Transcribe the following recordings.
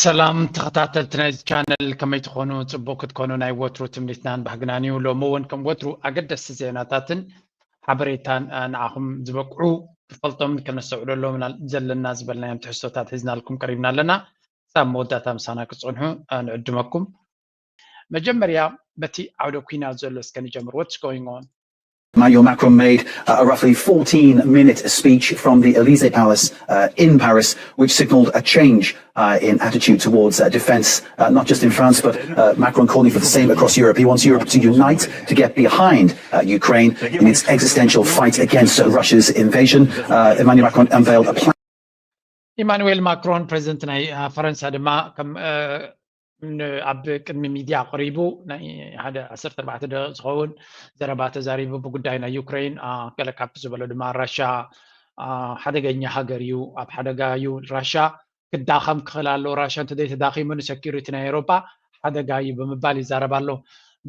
ሰላም ተኸታተልቲ ናይዚ ቻነል፣ ከመይ ትኾኑ? ጽቡቅ ክትኮኑ ናይ ወትሩ ትምኒትናን ባህግናን እዩ። ሎሚ እውን ከም ወትሩ ኣገደስቲ ዜናታትን ሓበሬታን ንዓኹም ዝበቅዑ፣ ክፈልጦምን ከነስተውዕለሎም ዘለና ዝበልናዮም ትሕዝቶታት ሒዝናልኩም ቀሪብና ኣለና። ክሳብ መወዳእታ ምሳና ክትጸንሑ ንዕድመኩም። መጀመርያ በቲ ዓውደ ኲናት ዘሎ እስከ ንጀምር። What's going on? Emmanuel Macron made a roughly fourteen minute speech from the Elysee Palace in Paris, which signalled a change in attitude towards defence, not just in France, but Macron calling for the same across Europe. He wants Europe to unite to get behind Ukraine in its existential fight against Russia's invasion. Emmanuel Macron unveiled a plan. ኢማኑኤል ማክሮን ፕሬዚደንት ናይ ፈረንሳ ድማ ከም ኣብ ቅድሚ ሚድያ ቀሪቡ ናይ ሓደ ዓሰርተ ኣርባዕተ ደቂቕ ዝኸውን ዘረባ ተዛሪቡ። ብጉዳይ ናይ ዩክሬን ገለ ካብ ዝበሎ ድማ ራሻ ሓደገኛ ሃገር እዩ፣ ኣብ ሓደጋ እዩ፣ ራሻ ክዳኸም ክኽእል ኣሎ፣ ራሻ እንተዘይ ተዳኺሙ ንሰኪሪቲ ናይ ኤውሮፓ ሓደጋ እዩ ብምባል ይዛረብ ኣሎ።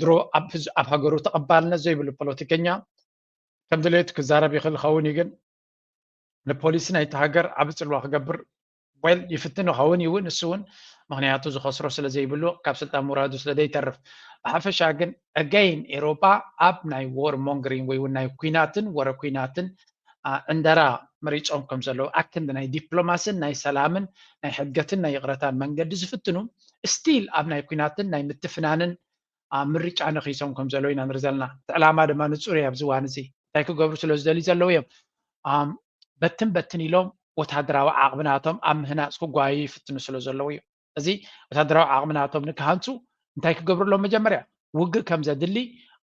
ድሮ ኣብ ሃገሩ ተቐባልነት ዘይብሉ ፖለቲከኛ ከም ድሌቱ ክዛረብ ይኽእል ይኸውን እዩ፣ ግን ንፖሊሲ ናይቲ ሃገር ዓቢ ጽልዋ ክገብር well ይፍትን ይኸውን እዩ እውን እሱ እውን፣ ምኽንያቱ ዝኸስሮ ስለ ዘይብሉ ካብ ስልጣን ምውራዱ ስለ ዘይተርፍ። ብሓፈሻ ግን again ኤውሮፓ ኣብ ናይ war mongering ወይ እውን ናይ ኲናትን ወረ ኲናትን ዕንደራ መሪጾም ከም ዘለዉ፣ ኣክንዲ ናይ ዲፕሎማስን ናይ ሰላምን ናይ ሕድገትን ናይ ይቕረታን መንገዲ ዝፍትኑ still ኣብ ናይ ኲናትን ናይ ምትፍናንን ምርጫ ነኺሶም ከም ዘለዉ ኢና ንርኢ ዘለና። እቲ ዕላማ ድማ ንጹር እዩ። ኣብዚ እዋን እዚ እንታይ ክገብሩ ስለ ዝደልዩ ዘለዉ እዮም። በትን በትን ኢሎም ወታደራዊ ዓቕሚ ናቶም ኣብ ምህናጽ ክጓዩ ይፍትኑ ስለ ዘለዉ እዩ። እዚ ወታደራዊ ዓቕሚ ናቶም ንክሃንጹ እንታይ ክገብሩ ኣለዎም? መጀመርያ ውግእ ከም ዘድሊ፣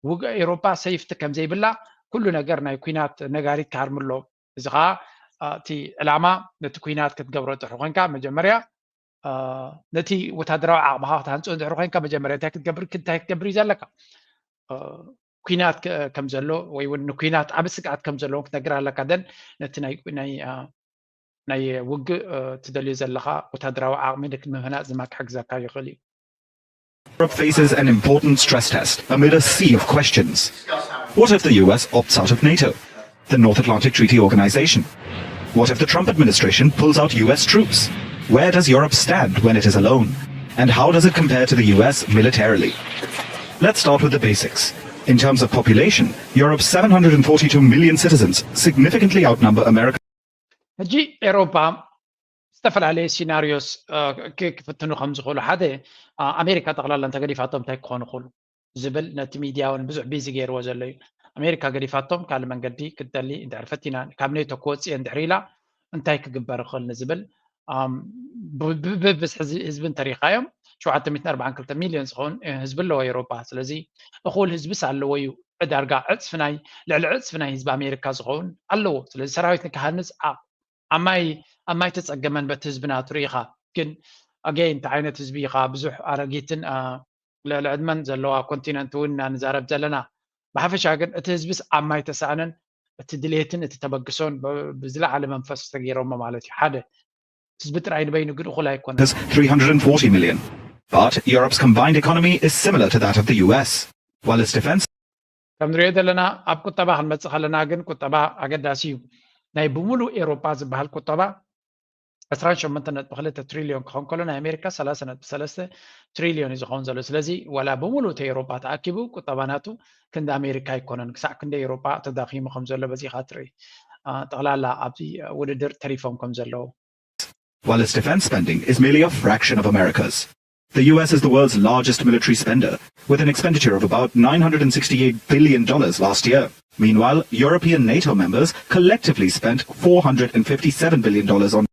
ውግእ ኤውሮፓ ሰይፍቲ ከም ዘይብላ፣ ኩሉ ነገር ናይ ኲናት ነጋሪት ክሃርሙ ኣለዎም። እዚ ኸዓ እቲ ዕላማ ነቲ ኲናት ክትገብሮ ጥሪ ኮንካ መጀመርያ ነቲ ወታደራዊ ዓቕምኻ ክትሃንጾ እንድሕር ኮይንካ መጀመርያ እንታይ ክትገብር እንታይ ክትገብር እዩ ዘለካ? ኲናት ከም ዘሎ ወይ እውን ንኲናት ዓቢ ስግኣት ከም ዘለዎም ክትነግር ኣለካ። ደን ነቲ ናይ ናይ ውግእ ትደልዮ ዘለኻ ወታደራዊ ዓቕሚ ንምህናጽ ድማ ክሕግዘካ ይኽእል እዩ። Europe faces an important stress test amid a sea of questions. What if the U S opts out of NATO, the North Atlantic Treaty Organization? What if the Trump administration pulls out U S troops? Where does Europe stand when it is alone? And how does it compare to the U S militarily? Let's start with the basics. In terms of population, Europe's seven hundred and forty-two million citizens significantly outnumber America. ሕጂ ኤውሮፓ ዝተፈላለየ ሲናሪዮስ ክፍትኑ ከም ዝኽእሉ ሓደ ኣሜሪካ ጠቕላላ እንተገዲፋቶም እንታይ ክኾኑ ይኽእሉ ዝብል ነቲ ሚድያ እውን ብዙሕ ቢዚ ገይርዎ ዘሎ እዩ። ኣሜሪካ ገዲፋቶም ካልእ መንገዲ ክትደሊ እንድሕር ፈቲና ካብ ኔቶ ክወፅእ እንድሕር ኢላ እንታይ ክግበር ይኽእል ንዝብል ብብዝሒ ህዝቢ እንተሪኻዮም ሸውዓተ ሚእትን ኣርባዓን ክልተ ሚልዮን ዝኸውን ህዝቢ ኣለዎ ኤውሮፓ። ስለዚ እኹል ህዝብስ ኣለዎ እዩ። ዳርጋ ዕፅፊ ናይ ልዕሊ ዕፅፊ ናይ ህዝቢ ኣሜሪካ ዝኸውን ኣለዎ። ስለዚ ሰራዊት ንክሃንፅ ኣብ ማይ ኣብ ማይ ተፀገመን በቲ ህዝቢ ናቱ ርኢኻ። ግን ኣገይ እንታይ ዓይነት ህዝቢ ኢኻ? ብዙሕ ኣረጊትን ልዕሊ ዕድመን ዘለዋ ኮንቲነንት እውን ኢና ንዛረብ ዘለና። ብሓፈሻ ግን እቲ ህዝብስ ኣብ ማይ ተሳእነን እቲ ድሌትን እቲ ተበግሶን ብዝለዓለ መንፈስ ተገይሮሞ ማለት እዩ። ሓደ ህዝቢ ጥራይ ንበይኑ ግን እኹል ኣይኮነን። There's three hundred and forty million. But Europe's combined economy is similar to that of the U S. While its defense ከም ንሪኦ ዘለና ኣብ ቁጠባ ክንመፅእ ከለና ግን ቁጠባ ኣገዳሲ እዩ። ናይ ብምሉእ ኤውሮጳ ዝበሃል ቁጠባ ዕስራን ሸሞንተን ነጥቢ ክልተ ትሪልዮን ክኸውን ከሎ ናይ ኣሜሪካ ሰላሳ ነጥቢ ሰለስተ ትሪልዮን እዩ ዝኸውን ዘሎ። ስለዚ ዋላ ብምሉእ እቲ ኤውሮጳ ተኣኪቡ ቁጠባ ናቱ ክንዲ ኣሜሪካ ኣይኮነን። ክሳዕ ክንደይ ኤውሮጳ ተዳኺሙ ከም ዘሎ በዚኻ ትርኢ። ጠቕላላ ኣብዚ ውድድር ተሪፎም ከም ዘለዉ While its defense spending is merely a fraction of America's. The U S is the world's largest military spender, with an expenditure of about nine hundred and sixty-eight billion dollars last year. Meanwhile, European NATO members collectively spent four hundred and fifty-seven billion dollars on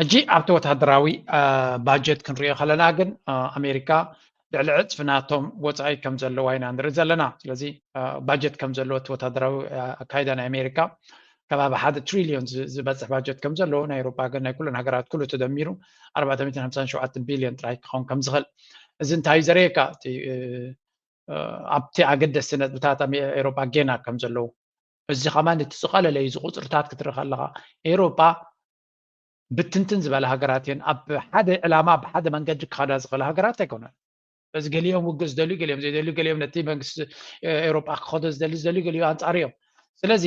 ሕጂ ኣብቲ ወታደራዊ ባጀት ክንሪኦ ከለና ግን ኣሜሪካ ልዕሊ ዕፅፊ ናቶም ወፃኢ ከም ዘለዋ ኢና ንርኢ ዘለና። ስለዚ ባጀት ከም ዘለዎ እቲ ወታደራዊ ኣካይዳ ናይ ኣሜሪካ ከባቢ ሓደ ትሪልዮን ዝበፅሕ ባጀት ከም ዘለዎ ናይ ኤውሮፓ ግን ናይ ኩለን ሃገራት ኩሉ ተደሚሩ ኣርባዕተ ሚእትን ሓምሳን ሸውዓተን ቢልዮን ጥራይ ክኸውን ከም ዝኽእል። እዚ እንታይ እዩ ዘርእየካ? ኣብቲ ኣገደስቲ ነጥብታት ኤውሮፓ ጌና ከም ዘለዉ እዚ ከማን እቲ ዝቐለለ እዩ። እዚ ቁፅርታት ክትርኢ ከለኻ ኤውሮፓ ብትንትን ዝበለ ሃገራት እየን። ኣብ ሓደ ዕላማ ብሓደ መንገዲ ክኸዳ ዝኽእላ ሃገራት ኣይኮነን። እዚ ገሊኦም ውግእ ዝደልዩ ገሊኦም ዘይደልዩ ገሊኦም ነቲ መንግስቲ ኤውሮጳ ክኸዶ ዝደሊ ዝደልዩ ገሊኡ ኣንጻር እዮም። ስለዚ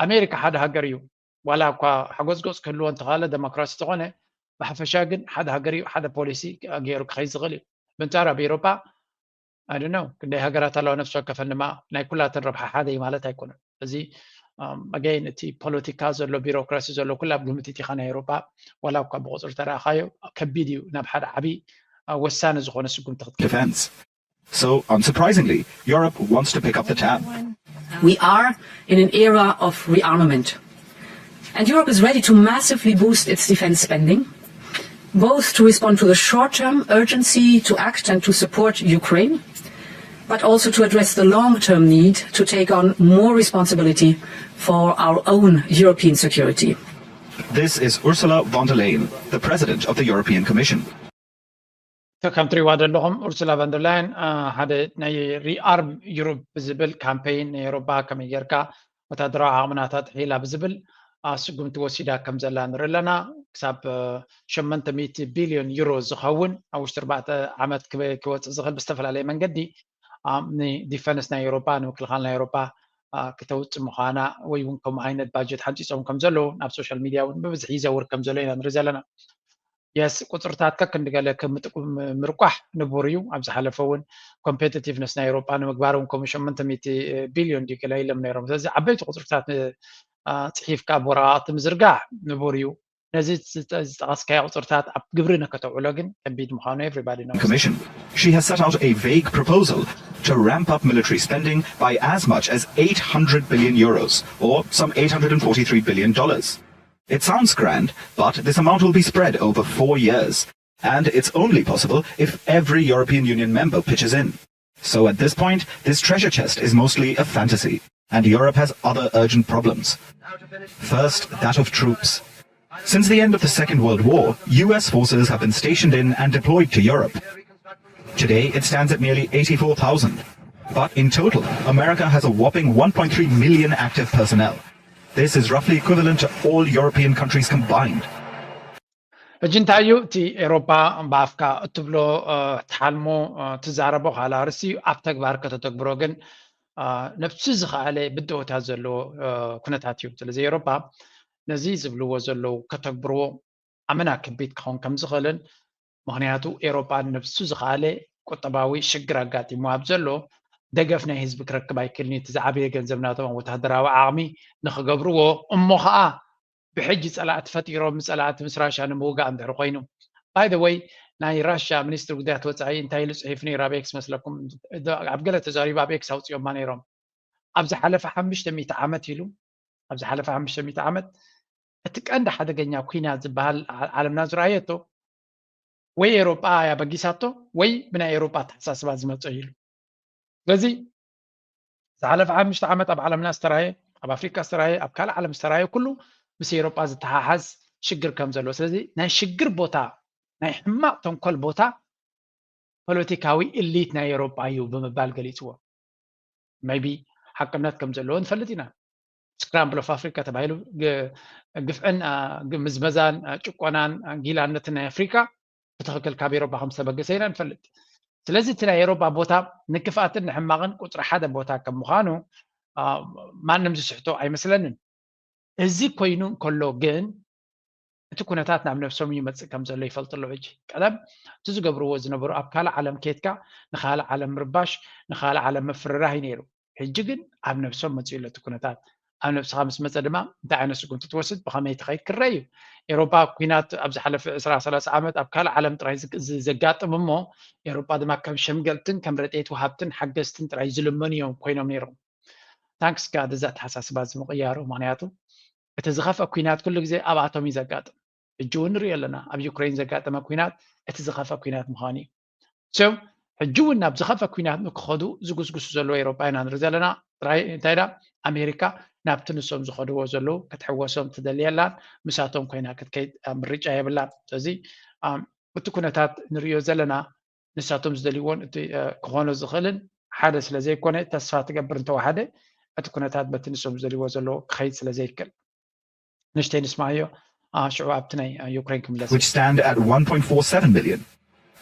ኣሜሪካ ሓደ ሃገር እዩ። ዋላ እኳ ሓጎጽጎጽ ክህልዎ እንተኻለ ደሞክራሲ ተኾነ ብሓፈሻ ግን ሓደ ሃገር እዩ ሓደ ፖሊሲ ገይሩ ክኸይድ ዝኽእል እዩ። ብንጻር ኣብ ኤሮጳ ኣይ ዶንት ኖ ክንደይ ሃገራት ኣለዋ፣ ነፍሲ ወከፈን ድማ ናይ ኩላተን ረብሓ ሓደ እዩ ማለት ኣይኮነን። እዚ ኣገይን እቲ ፖለቲካ ዘሎ ቢሮክራሲ ዘሎ ኩሉ ኣብ ግምት እቲኻ ናይ ኤሮጳ ዋላ እኳ ብቁፅሪ ተረኣኻዮ ከቢድ እዩ ናብ ሓደ ዓብዪ ወሳኒ ዝኾነ ስጉምቲ ክትከይድ። Defense. So, unsurprisingly, Europe wants to pick up the tab. We are in an era of rearmament. And Europe is ready to massively boost its defense spending, both to respond to the short term urgency to act and to support Ukraine, but also to address the long term need to take on more responsibility for our own European security. This is Ursula von der Leyen, the president of the European Commission. ከም ትሪእዋ ዘለኹም ኡርሱላ ቫንደርላይን ሓደ ናይ ሪኣርም ዩሮፕ ብዝብል ካምፔይን ናይ ኤውሮፓ ከመይ ጌርካ ወታደራዊ ዓቕምና ተጥሕይላ ብዝብል ስጉምቲ ወሲዳ ከም ዘላ ንርኢ ኣለና። ክሳብ ሸመንተ ሚእቲ ቢልዮን ዩሮ ዝኸውን ኣብ ውሽጢ ኣርባዕተ ዓመት ክወፅእ ዝኽእል ብዝተፈላለየ መንገዲ ንዲፈንስ ናይ ኤውሮፓ ንምክልኻል ናይ ኤውሮፓ ክተውፅእ ምዃና ወይ እውን ከምኡ ዓይነት ባጀት ሓንፂፆም ከም ዘለዉ ናብ ሶሻል ሚድያ እውን ብብዝሒ ይዘውር ከም ዘሎ ኢና ንርኢ ዘለና። የስ ቁፅርታት ከክንዲ ገለ ምርቋሕ ንቡር እዩ። ኣብ ዝሓለፈ እውን ኮምፔቲቲቭነስ ናይ ኤውሮጳ ንምግባር እውን ከምኡ ሸመንተ ሚእቲ ቢልዮን ድዩ ገለ ኢሎም ነይሮም። ስለዚ ዓበይቲ ቁፅርታት ጽሒፍካ ኣብ ወረቓቕቲ ምዝርጋሕ ንቡር እዩ። ነዚ ዝጠቐስካዮ ቁፅርታት ኣብ ግብሪ ንከተውዕሎ ግን ከቢድ ምዃኑ everybody knows። Commission. She has set out a vague proposal to ramp up military spending by as much as eight hundred billion euros, or some eight hundred forty-three billion dollars. It sounds grand, but this amount will be spread over four years, and it's only possible if every European Union member pitches in. So at this point, this treasure chest is mostly a fantasy, and Europe has other urgent problems. First, that of troops. Since the end of the Second World War, U S forces have been stationed in and deployed to Europe. Today, it stands at nearly eighty-four thousand. But in total, America has a whopping one point three million active personnel. This is roughly equivalent to all European countries combined. ሕጂ እንታይ እዩ እቲ ኤሮፓ ብኣፍካ እትብሎ ትሓልሞ ትዛረቦ ካልእ ኣርእስቲ እዩ። ኣብ ተግባር ከተተግብሮ ግን ነብሱ ዝኸኣለ ብድሆታት ዘለዎ ኩነታት እዩ። ስለዚ ኤሮፓ ነዚ ዝብልዎ ዘለዉ ከተግብርዎ ኣመና ከቢድ ክኸውን ከም ዝኽእልን ምኽንያቱ ኤሮፓ ነብሱ ዝኸኣለ ቁጠባዊ ሽግር ኣጋጢሞ ኣብ ዘሎ ደገፍ ናይ ህዝቢ ክረክብ ኣይክእልን እዩ። እቲ ዝዓበየ ገንዘብ ናቶም ወታደራዊ ዓቕሚ ንኽገብርዎ እሞ ኸዓ ብሕጂ ፀላእቲ ፈጢሮም ፀላእቲ ምስ ራሻ ንምውጋእ እንድሕር ኮይኑ by the way ናይ ራሻ ሚኒስትሪ ጉዳያት ወፃኢ እንታይ ኢሉ ፅሒፍ ነይሩ ኣብ ኤክስ መስለኩም ኣብ ገለ ተዛሪቡ ኣብ ኤክስ ኣውፅኦማ ነይሮም ኣብ ዝሓለፈ ሓሙሽተ ሚእቲ ዓመት ኢሉ ኣብ ዝሓለፈ ሓሙሽተ ሚእቲ ዓመት እቲ ቀንዲ ሓደገኛ ኩናት ዝበሃል ዓለምና ዝረኣየቶ ወይ ኤሮጳ እያ በጊሳቶ ወይ ብናይ ኤሮጳ ኣተሓሳስባ ዝመፀ ኢሉ ስለዚ ዝሓለፈ ሓሙሽተ ዓመት ኣብ ዓለምና ዝተራየ ኣብ ኣፍሪካ ዝተራየ ኣብ ካልእ ዓለም ዝተራየ ኩሉ ምስ ኤሮጳ ዝተሓሓዝ ሽግር ከም ዘለዎ ስለዚ ናይ ሽግር ቦታ ናይ ሕማቕ ተንኮል ቦታ ፖለቲካዊ እሊት ናይ ኤሮጳ እዩ ብምባል ገሊፅዎ maybe ሓቅነት ከም ዘለዎ ንፈልጥ ኢና scramble of Africa ተባሂሉ ግፍዕን ምዝመዛን ጭቆናን ጊላነትን ናይ ኣፍሪካ ብትኽክል ካብ ኤሮፓ ከም ዝተበገሰ ኢና ንፈልጥ ስለዚ እቲ ናይ ኤሮፓ ቦታ ንክፍኣትን ንሕማቕን ቁፅሪ ሓደ ቦታ ከም ምዃኑ ማንም ዝስሕቶ ኣይመስለንን እዚ ኮይኑ እንከሎ ግን እቲ ኩነታት ናብ ነብሶም ይመፅእ ከም ዘሎ ይፈልጡ ኣለዉ ሕጂ ቀደም እቲ ዝገብርዎ ዝነበሩ ኣብ ካልእ ዓለም ኬድካ ንካልእ ዓለም ምርባሽ ንካልእ ዓለም ምፍርራህ እዩ ነይሩ ሕጂ ግን ኣብ ነብሶም መፅኡ ኣሎ እቲ ኩነታት ኣብ ነብስኻ ምስ መፀ ድማ እንታይ ዓይነት ስጉምቲ ትወስድ ብኸመይ ትኸይድ ክረአ እዩ ኤሮፓ ኩናት ኣብ ዝሓለፈ ዕስራ ሰላሳ ዓመት ኣብ ካልእ ዓለም ጥራይ ዘጋጥም እሞ ኤሮፓ ድማ ከም ሸምገልትን ከም ረድኤት ወሃብትን ሓገዝትን ጥራይ ዝልመኑ እዮም ኮይኖም ነይሮም thanks God እዚ ኣተሓሳስባ እዚ ምቕያሩ ምኽንያቱ እቲ ዝኸፍአ ኩናት ኩሉ ግዜ ኣብኣቶም እዩ ዘጋጥም ሕጂ እውን ንሪኦ ኣለና ኣብ ዩክሬን ዘጋጠመ ኩናት እቲ ዝኸፍአ ኩናት ምዃኑ እዩ so ሕጂ እውን ናብ ዝኸፍአ ኩናት ንክኸዱ ዝጉስጉሱ ዘለዉ ኤሮጳ ኢና ንርኢ ዘለና ጥራይ እንታይ ዳ ኣሜሪካ ናብቲ ንሶም ዝኸድዎ ዘለዉ ክትሕወሶም ትደሊ የላን ምሳቶም ኮይና ክትከይድ ምርጫ የብላን ስለዚ እቲ ኩነታት ንሪኦ ዘለና ንሳቶም ዝደልይዎን እቲ ክኾኖ ዝኽእልን ሓደ ስለ ዘይኮነ ተስፋ ትገብር እንተወሓደ እቲ ኩነታት በቲ ንሶም ዝደልይዎ ዘለዎ ክኸይድ ስለ ዘይክእል ንሽተይ ንስማዮ ሽዑ ኣብቲ ናይ ዩክሬን ክምለስ which stand at one point four seven million.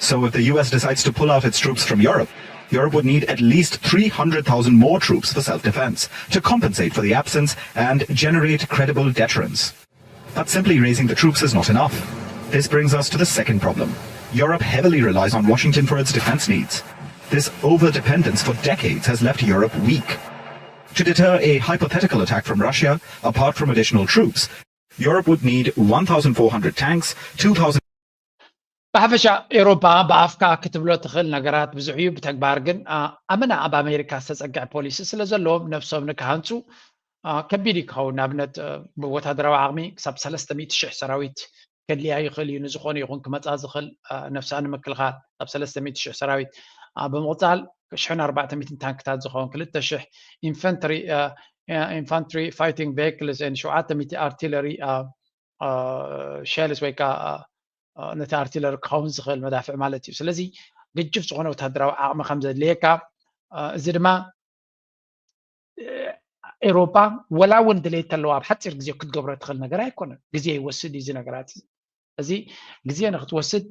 So if the U S decides to pull out its troops from Europe, Europe would need at least three hundred thousand more troops for self-defense to compensate for the absence and generate credible deterrence. But simply raising the troops is not enough. This brings us to the second problem. Europe heavily relies on Washington for its defense needs. This over-dependence for decades has left Europe weak. To deter a hypothetical attack from Russia, apart from additional troops, Europe would need one thousand four hundred tanks, two thousand ብሓፈሻ ኤሮፓ ብኣፍካ ክትብሎ ትኽእል ነገራት ብዙሕ እዩ፣ ብተግባር ግን ኣመና ኣብ ኣሜሪካ ዝተፀግዐ ፖሊሲ ስለ ዘለዎም ነብሶም ንክሃንፁ ከቢድ እዩ ክኸውን። ንኣብነት ብወታደራዊ ዓቕሚ ክሳብ ሰለስተ ሚእቲ ሽሕ ሰራዊት ከድልያ ይኽእል እዩ፣ ንዝኾነ ይኹን ክመፃ ዝኽእል ነብሳ ንምክልኻል ክሳብ ሰለስተ ሚእቲ ሽሕ ሰራዊት። ብምቕፃል ሽሕን ኣርባዕተ ሚእትን ታንክታት ዝኸውን፣ ክልተ ሽሕ ኢንፈንትሪ ኢንፋንትሪ ፋይቲንግ ቬክልስ ሸውዓተ ሚእቲ ኣርቲለሪ ሸልስ ወይ ከዓ ነቲ ኣርቲለሪ ክኸውን ዝኽእል መዳፍዕ ማለት እዩ። ስለዚ ግጅፍ ዝኾነ ወታደራዊ ዓቕሚ ከም ዘድልየካ፣ እዚ ድማ ኤሮፓ ወላ እውን ድሌት ተለዋ ኣብ ሓፂር ግዜ ክትገብሮ ትኽእል ነገር ኣይኮነን። ግዜ ይወስድ እዩ እዚ ነገራት። እዚ ግዜ ንክትወስድ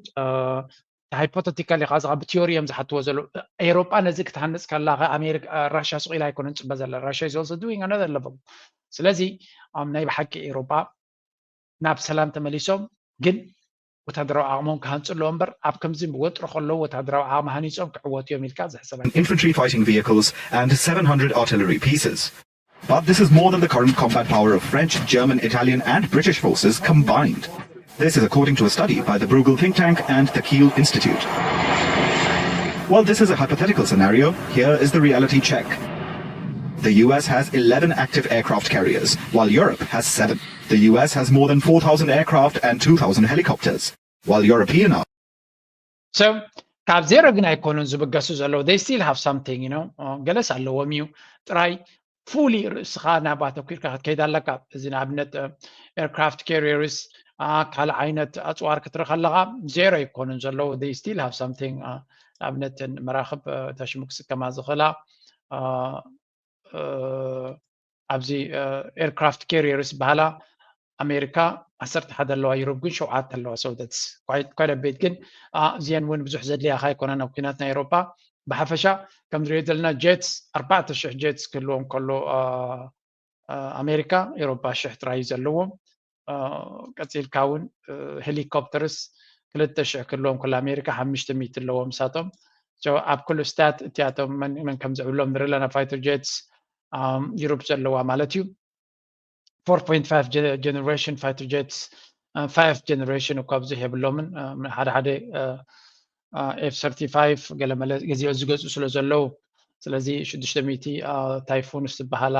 ሃይፖተቲካል ኢኻ፣ እዚ ብቲዮሪ እዮም ዝሓትዎ ዘለዉ። ኤሮጳ ነዚ ክትሃንፅ ከላ ኣሜሪካ ራሽያ ስቕ ኢላ ኣይኮነን ፅበ ዘላ። Russia is also doing another level። ስለዚ ናይ ብሓቂ ኤሮጳ ናብ ሰላም ተመሊሶም ግን ወታደራዊ ዓቕሞም ክሃንፁ ኣለዎ እምበር ኣብ ከምዚ ወጥሮ ከለዉ ወታደራዊ ዓቕሚ ሃኒፆም ክዕወቱ እዮም ኢልካ ዝሕሰብ ኣይኮነን። infantry fighting vehicles and seven hundred artillery pieces. But this is more than the current combat power of French, German, Italian, and British forces combined. This is according to a study by the Bruegel think tank and the Kiel Institute. While this is a hypothetical scenario, here is the reality check. The U S has eleven active aircraft carriers, while Europe has seven. The U S has more than four thousand aircraft and two thousand helicopters, while European So ካብ ዜሮ ግን ኣይኮኑን ዝብገሱ ዘለዉ። They still have something, you know፣ ገለስ ኣለዎም እዩ። ጥራይ fully ርእስኻ ናብ ኣተኲርካ ክትከይድ ኣለካ። እዚ ንኣብነት aircraft carriers ካልእ ዓይነት ኣፅዋር ክትርኢ ከለኻ ዜሮ ኣይኮኑን ዘለዉ። They still have something። ንኣብነት መራኽብ ተሽሙ ክስከማ ዝኽእላ ኣብዚ aircraft carriers ዝበሃላ ኣሜሪካ ዓሰርተ ሓደ ኣለዋ፣ ዩሮብ ግን ሸውዓተ ኣለዋ። So that's quite a bit። ግን እዚአን እውን ብዙሕ ዘድልያኻ ኣይኮነን ኣብ ኩናት ናይ ኤሮፓ። ብሓፈሻ ከም ንሪኦ ዘለና ጀትስ ኣርባዕተ ሽሕ ጀትስ ክህልዎም ከሎ ኣሜሪካ፣ ኤሮፓ ሽሕ ጥራይ እዩ ዘለዎም። ቀፂልካ እውን ሄሊኮፕተርስ ክልተ ሽሕ ክህልዎም ከሎ ኣሜሪካ ሓሙሽተ ሚእቲ ኣለዎም ንሳቶም። ኣብ ኩሉ ስታት እቲኣቶም መን ከም ዝዕብሎም ንርኢ ኣለና። ፋይተር ጀትስ ዩሮፕ ዘለዋ ማለት እዩ። Four point five generation fighter jets, five generation እኳ ብዙሕ የብሎምን። ሓደ ሓደ ኤፍ ሰርቲፋይቭ ገለመለ ገዚኦ ዝገፁ ስለ ዘለዉ፣ ስለዚ ሽዱሽተ ሚእቲ ታይፉንስ ዝበሃላ፣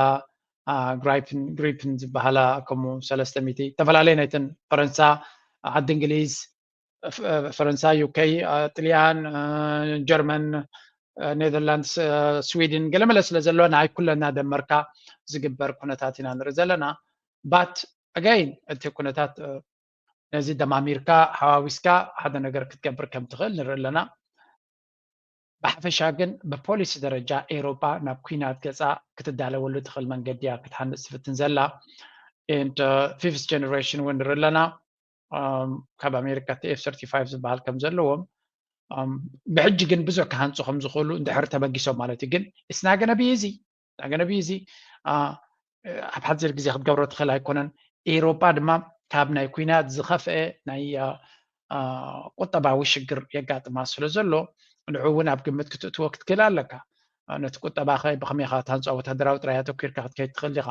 ግሪፕን ዝበሃላ፣ ከምኡ ሰለስተ ሚእቲ ዝተፈላለየ ናይተን ፈረንሳ፣ ዓዲ እንግሊዝ፣ ፈረንሳ፣ ዩኬ፣ ጥልያን፣ ጀርመን፣ ኔዘርላንድስ፣ ስዊድን ገለመለ ስለ ዘሎ ናይ ኩለን እናደመርካ ዝግበር ኩነታት ኢና ንርኢ ዘለና። But again እቲ ኩነታት ነዚ ደማሚርካ ሓዋዊስካ ሓደ ነገር ክትገብር ከም ትኽእል ንርኢ ኣለና። ብሓፈሻ ግን ብፖሊሲ ደረጃ ኤውሮጳ ናብ ኲናት ገጻ ክትዳለወሉ ትኽእል መንገዲ እያ ክትሃንጽ ትፍትን ዘላ። And fifth generation እውን ንርኢ ኣለና። ካብ ኣሜሪካ እቲ ኤፍ ሰርቲፋይቭ ዝበሃል ከም ዘለዎም ብሕጂ ግን ብዙሕ ክሃንፁ ከም ዝኽእሉ እንድሕር ተበጊሶም ማለት እዩ። ግን it's not gonna be easy። It's not gonna be easy። ኣብ ሓፂር ግዜ ክትገብሮ ትኽእል ኣይኮነን። ኤውሮጳ ድማ ካብ ናይ ኲናት ዝኸፍአ ናይ ቁጠባዊ ሽግር የጋጥማ ስለ ዘሎ ንዑ እውን ኣብ ግምት ክትእትዎ ክትክእል ኣለካ። ነቲ ቁጠባኸ ብኸመይ ኢኻ ታንፅኦ? ወታደራዊ ጥራይ ኣተኲርካ ክትከይድ ትኽእል ዲኻ?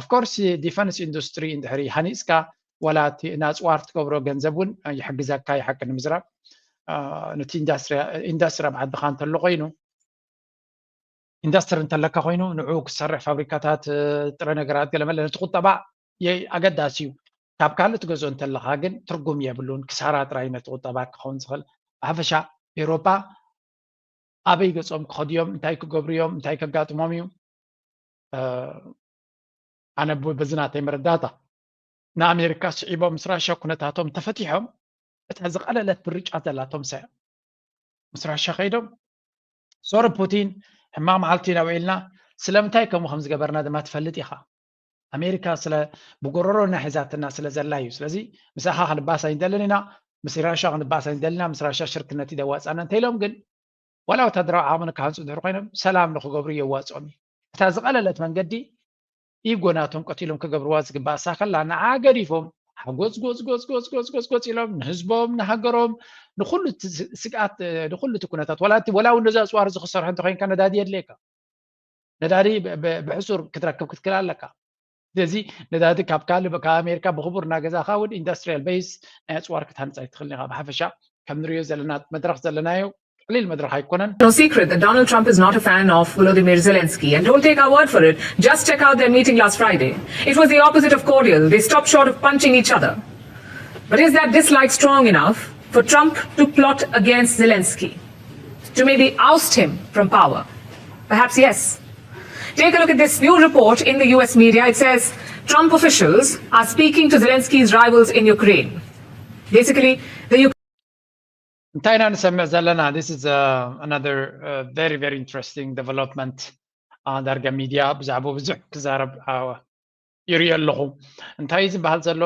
Of course defense industry እንድሕር ሃኒፅካ ዋላ እቲ ናፅዋር ትገብሮ ገንዘብ እውን ይሕግዘካ ይሓቂ ንምዝራብ። ነቲ ኢንዳስትሪ ኣብ ዓድኻ እንተሎ ኮይኑ ኢንዳስትሪ እንተለካ ኮይኑ ንዑ ክሰርሕ ፋብሪካታት ጥረ ነገራት ገለመለ ነቲ ቁጠባ ኣገዳሲ እዩ። ካብ ካልእ ትገዝኦ እንተለካ ግን ትርጉም የብሉን። ክሳራ ጥራይ ነቲ ቁጠባ ክኸውን ዝኽእል። ብሓፈሻ ኤውሮጳ ኣበይ ገጾም ክኸዱ እዮም? እንታይ ክገብሩ እዮም? እንታይ ከጋጥሞም እዩ? ኣነ በዚ ናተይ መረዳእታ ንኣሜሪካ ስዒቦም ምስ ራሻ ኩነታቶም ተፈቲሖም እታ ዝቐለለት ብርጫ ዘላቶም ሰ ምስ ራሻ ከይዶም ሶሪ ፑቲን ሕማቕ መዓልቲ ኢና ውዒልና ስለምንታይ ከምኡ ከም ዝገበርና ድማ ትፈልጥ ኢኻ። ኣሜሪካ ስለ ብጎረሮና ሒዛትና ስለ ዘላ እዩ። ስለዚ ምሳኻ ክንባስ ኣይንደልን ኢና፣ ምስ ራሻ ክንባስ ኣይንደልን ኢና፣ ምስ ራሻ ሽርክነት እዩ ዘዋፅኣና እንተኢሎም ግን ዋላ ወታደራዊ ዓቕሚ ንክሃንፁ እንድሕር ኮይኖም ሰላም ንክገብሩ የዋፅኦም እዩ። እታ ዝቐለለት መንገዲ ኢጎ ናቶም ቀቲሎም ክገብርዋ ዝግባእ እሳ ከላ ንዓ ገዲፎም ሓጎጽ ጎጽ ጎጽ ጎጽ ጎጽ ጎጽ ጎጽ ኢሎም ንህዝቦም፣ ንሃገሮም፣ ንኹሉ እቲ ስ- ስግኣት፣ ንኹሉ እቲ ኩነታት፣ ዋላ እቲ፣ ወላ እውን ነዚ ኣፅዋር እዚ ክሰርሑ እንተኮይንካ ነዳዲ የድልየካ። ነዳዲ ብ- ብ- ብሕሱር ክትረክብ ክትክእል ኣለካ። ስለዚ ነዳዲ ካብ ካልእ፣ ካብ ኣሜሪካ ብክቡር እናገዛእካ እውን ኢንዱስትሪያል ቤዝ ናይ ኣፅዋር ክትሃንፅ ኣይትኽእልን ኢኻ። ብሓፈሻ ከም ንሪኦ ዘለና መድረኽ ዘለናዮ ቀሊል መድረኽ ኣይኮነን። No secret that Donald Trump is not a fan of Volodymyr Zelensky. And don't take our word for it. Just check out their meeting last Friday. It was the opposite of cordial. They stopped short of punching each other. But is that dislike strong enough for Trump to plot against Zelensky? To maybe oust him from power? Perhaps yes. Take a look at this new report in the U S media. It says Trump officials are speaking to Zelensky's rivals in Ukraine. Basically, the እንታይ ኢና ንሰምዕ ዘለና? This is uh, another uh, very very interesting development. Uh, ዳርጋ ሚድያ ብዛዕባ ብዙሕ ክዛረብ uh, ይርኢ ኣለኹ። እንታይ እዩ ዝበሃል ዘሎ?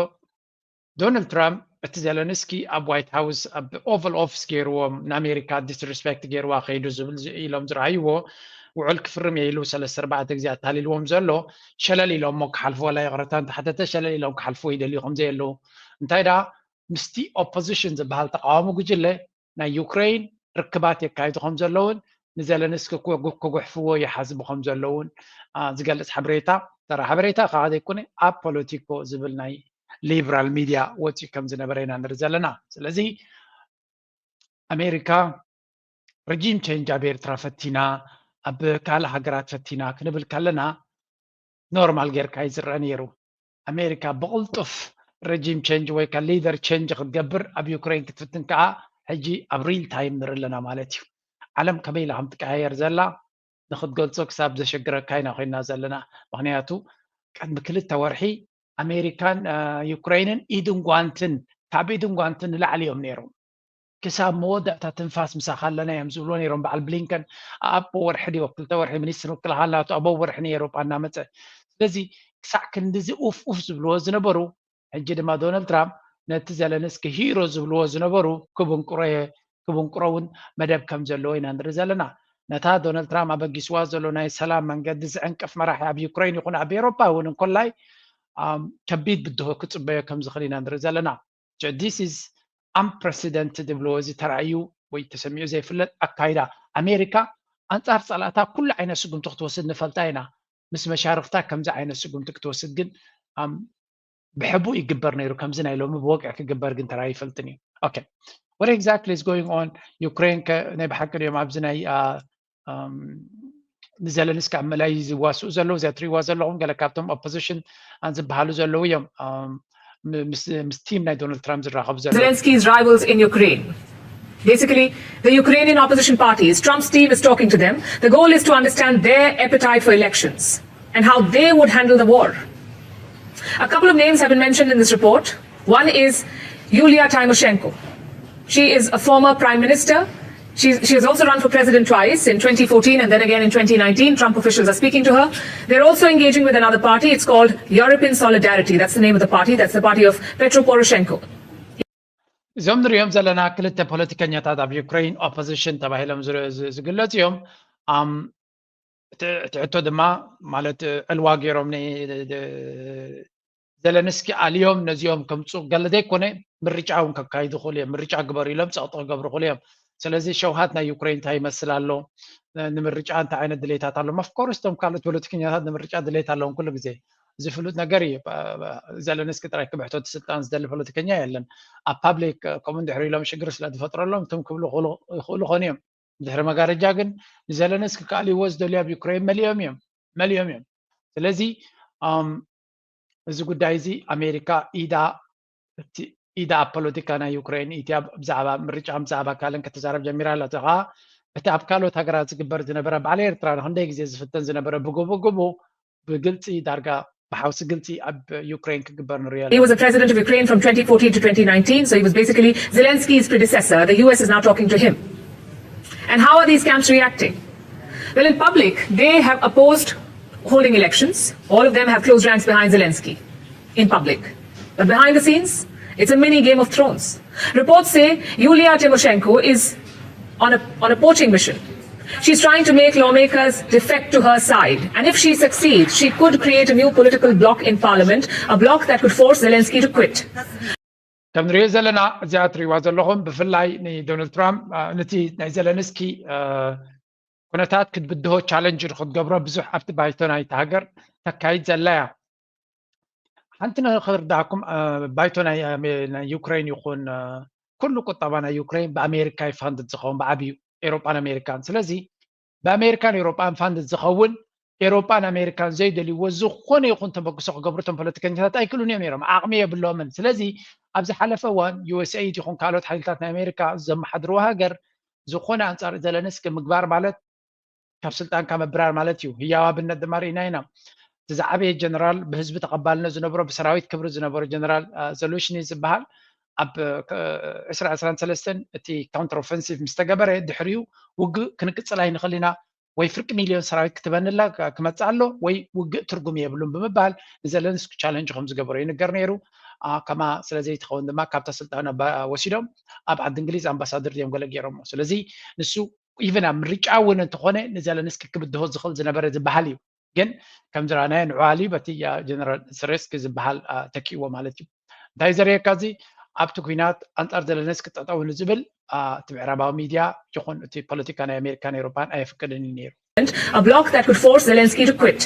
ዶናልድ ትራምፕ እቲ ዘለንስኪ ኣብ ዋይት ሃውስ ኣብ ኦቨል ኦፊስ ገይርዎም ንኣሜሪካ ዲስሪስፔክት ገይርዋ ከይዱ ዝብል ዝ- ኢሎም ዝረኣይዎ ውዕል ክፍርም እየ ኢሉ ሰለስተ ኣርባዕተ ግዜ ኣታሊልዎም ዘሎ ሸለል ኢሎሞ ክሓልፍዎ፣ ዋላ ይቕረታ እንተሓተተ ሸለል ኢሎም ክሓልፍዎ ይደልዩ ከም ዘየለዉ። እንታይ ደኣ ምስቲ ኦፖዚሽን ዝበሃል ተቃዋሚ ጉጅለ ናይ ዩክሬን ርክባት የካይዱ ከም ዘለውን ንዘለንስኪ ክጉ- ክጉሕፍዎ ይሓስቡ ከም ዘለውን ዝገልፅ ሓበሬታ፣ ተራ ሓበሬታ ከዓ ዘይኮነ ኣብ ፖለቲኮ ዝብል ናይ ሊብራል ሚድያ ወፂኡ ከም ዝነበረ ኢና ንርኢ ዘለና። ስለዚ ኣሜሪካ ረጂም ቸንጅ ኣብ ኤርትራ ፈቲና፣ ኣብ ካልእ ሃገራት ፈቲና ክንብል ከለና ኖርማል ጌርካ እዩ ዝረአ ነይሩ። ኣሜሪካ ብቕልጡፍ ረጂም ቸንጅ ወይ ከዓ ሊደር ቸንጅ ክትገብር ኣብ ዩክሬን ክትፍትን ከዓ ሕጂ ኣብ ሪል ታይም ንርኢ ኣለና ማለት እዩ። ዓለም ከመይ ኢላ ከም ትቀያየር ዘላ ንክትገልጾ ክሳብ ዘሸግረካ ኢና ኮይና ዘለና። ምክንያቱ ቅድሚ ክልተ ወርሒ ኣሜሪካን ዩክሬንን ኢድን ጓንትን ካብ ኢድን ጓንትን ንላዕሊ እዮም ነይሮም። ክሳብ መወዳእታ ትንፋስ ምሳኻ ኣለና እዮም ዝብልዎ ነይሮም። በዓል ብሊንከን ኣብ ወርሒ ድዮ ክልተ ወርሒ ሚኒስትር ምክልኻል ናቱ ኣብ ወርሒ ንኤሮጳ እናመፀ። ስለዚ ክሳዕ ክንድዚ ኡፍ ኡፍ ዝብልዎ ዝነበሩ ሕጂ ድማ ዶናልድ ትራምፕ ነቲ ዘለንስኪ ሂሮ ዝብልዎ ዝነበሩ ክብንቁሮ ክብንቁሮ እውን መደብ ከም ዘለዎ ኢና ንርኢ ዘለና። ነታ ዶናልድ ትራምፕ ኣበጊስዋ ዘሎ ናይ ሰላም መንገዲ ዝዕንቅፍ መራሒ ኣብ ዩክሬን ይኹን ኣብ ኤሮፓ እውን እንኮላይ ከቢድ ብድሆ ክፅበዮ ከም ዝኽእል ኢና ንርኢ ዘለና። This is unprecedented ዝብልዎ እዚ ተራእዩ ወይ ተሰሚዑ ዘይፍለጥ ኣካይዳ ኣሜሪካ ኣንፃር ፀላእታ ኩሉ ዓይነት ስጉምቲ ክትወስድ ንፈልጣ ኢና። ምስ መሻርክታ ከምዚ ዓይነት ስጉምቲ ክትወስድ ግን ብሕቡእ ይግበር ነይሩ። ከምዚ ናይ ሎሚ ብወግዒ ክግበር ግን ተራእዩ ይፈልጥን እዩ። Okay, what exactly is going on? ዩክሬን ከ ናይ ብሓቂ ድዮም ኣብዚ ናይ ንዘለንስኪ ኣብ ምእላይ ዝዋስኡ ዘለዉ? እዚኣ ትሪእዋ ዘለኹም ገለ ካብቶም ኦፖዚሽን ዝበሃሉ ዘለዉ እዮም። ምስ ቲም ናይ ዶናልድ ትራምፕ ዝራኸቡ ዘለዉ Zelensky's rivals in Ukraine. Basically, the Ukrainian opposition parties, Trump's team is talking to them. The goal is to understand their appetite for elections and how they would handle the war. A couple of names have been mentioned in this report. One is Yulia Tymoshenko. She is a former prime minister. She, she has also run for president twice, in twenty fourteen and then again in twenty nineteen. Trump officials are speaking to her. They're also engaging with another party. It's called European Solidarity. That's the name of the party. That's the party of Petro Poroshenko. እዞም ንሪኦም ዘለና ክልተ ፖለቲከኛታት ኣብ ዩክሬን ኦፖዚሽን ተባሂሎም ዝግለፁ እዮም። እቲ ሕቶ ድማ ማለት ዕልዋ ገይሮም ዘለንስኪ ኣልዮም ነዚኦም ከምፁ ገለ ዘይኮነ ምርጫ እውን ከካይዱ ክእሉ እዮም። ምርጫ ግበሩ ኢሎም ፀቕጢ ክገብሩ ክእሉ እዮም። ስለዚ ሸውሃት ናይ ዩክሬን እንታይ ይመስል ኣሎ፣ ንምርጫ እንታይ ዓይነት ድሌታት ኣለዎም? ኦፍኮርስ እቶም ካልኦት ፖለቲከኛታት ንምርጫ ድሌት ኣለዎም ኩሉ ግዜ፣ ዝፍሉጥ ነገር እዩ። ዘለንስኪ ጥራይ ክብሕቶ እቲ ስልጣን ዝደሊ ፖለቲከኛ የለን። ኣብ ፓብሊክ ከምኡ እንድሕር ኢሎም ሽግር ስለ ዝፈጥረሎም ትም ክብሉ ይኽእሉ ይኾኑ እዮም። ድሕሪ መጋረጃ ግን ንዘለንስኪ ክኣልይዎ ዝደልዩ ኣብ ዩክሬን መሊኦም እዮም መሊኦም እዮም። ስለዚ እዚ ጉዳይ እዚ ኣሜሪካ ኢዳ ኢዳ ኣብ ፖለቲካ ናይ ዩክሬን ኢትያ ብዛዕባ ምርጫ ብዛዕባ ካልእን ክትዛረብ ጀሚራ ኣላ። እቲ ከዓ እቲ ኣብ ካልኦት ሃገራት ዝግበር ዝነበረ በዓል ኤርትራ ንክንደይ ግዜ ዝፍተን ዝነበረ ብጎቦ ጎቦ ብግልፂ ዳርጋ ብሓውሲ ግልፂ ኣብ ዩክሬን ክግበር ንሪኦ He was the president of Ukraine from twenty fourteen to twenty nineteen, so he was basically Zelensky's predecessor. The U S is now talking to him. And how are these camps reacting? Well, in public, they have opposed holding elections. All of them have closed ranks behind Zelensky in public. But behind the scenes, it's a mini Game of Thrones. Reports say Yulia Tymoshenko is on a, on a poaching mission. She's trying to make lawmakers defect to her side. And if she succeeds, she could create a new political bloc in parliament, a bloc that could force Zelensky to quit. ከም ንሪኦ ዘለና እዚኣ ትሪእዋ ዘለኹም ብፍላይ ንዶናልድ ትራምፕ ነቲ ናይ ዘለንስኪ ኩነታት ክትብድሆ ቻለንጅ ክትገብሮ ብዙሕ ኣብቲ ባይቶ ናይቲ ሃገር ተካይድ ዘላ እያ። ሓንቲ ንክርዳእኩም ባይቶ ናይ ዩክሬን ይኹን ኩሉ ቁጠባ ናይ ዩክሬን ብኣሜሪካ ይፋንድድ ዝኸውን ብዓብዩ ኤሮጳን ኣሜሪካን ስለዚ ብኣሜሪካን ኤሮጳን ፋንድድ ዝኸውን ኤሮጳን ኣሜሪካን ዘይደልይዎ ዝኾነ ይኹን ተበግሶ ክገብሩ እቶም ፖለቲከኛታት ኣይክእሉን እዮም ነይሮም ዓቕሚ የብሎምን ስለዚ ኣብ ዝሓለፈ እዋን ዩኤስኤድ ይኹን ካልኦት ሓይልታት ናይ ኣሜሪካ ዘመሓድርዎ ሃገር ዝኾነ ኣንጻር ዘለንስኪ ምግባር ማለት ካብ ስልጣንካ ምብራር ማለት እዩ። ህያው ኣብነት ድማ ርኢና ኢና። እቲ ዝዓበየ ጀነራል ብህዝቢ ተቐባልነት ዝነብሮ ብሰራዊት ክብሪ ዝነበሮ ጀነራል ዘሉሽኒ ዝበሃል ኣብ ዕስራ ዕስራን ሰለስተን እቲ ካውንተር ኦፈንሲቭ ምስ ተገበረ ድሕሪኡ ውግእ ክንቅፅል ኣይንኽእል ኢና ወይ ፍርቂ ሚልዮን ሰራዊት ክትበንላ ክመፅእ ኣሎ ወይ ውግእ ትርጉም የብሉን ብምባል ንዘለንስኪ ቻለንጅ ከም ዝገበሮ ይንገር ነይሩ። ከማ ስለዘይትኸውን ድማ ካብታ ስልጣን ወሲዶም ኣብ ዓዲ እንግሊዝ ኣምባሳደር ድዮም ገለ ገይሮሞ። ስለዚ ንሱ ኢቨን ኣብ ምርጫ እውን እንተኾነ ንዘለንስኪ ክብድሆ ዝኽእል ዝነበረ ዝበሃል እዩ። ግን ከም ዝረኣናዮ ንዕዋሊ በቲ ጀነራል ስሬስኪ ዝበሃል ተኪእዎ ማለት እዩ። እንታይ ዘርእየካ እዚ ኣብቲ ኩናት ኣንጻር ዘለንስኪ ጠጠው ንዝብል እቲ ምዕራባዊ ሚድያ ይኹን እቲ ፖለቲካ ናይ ኣሜሪካን ኤውሮጳን ኣየፍቅድን እዩ ነይሩ። A bloc that could force Zelensky to quit.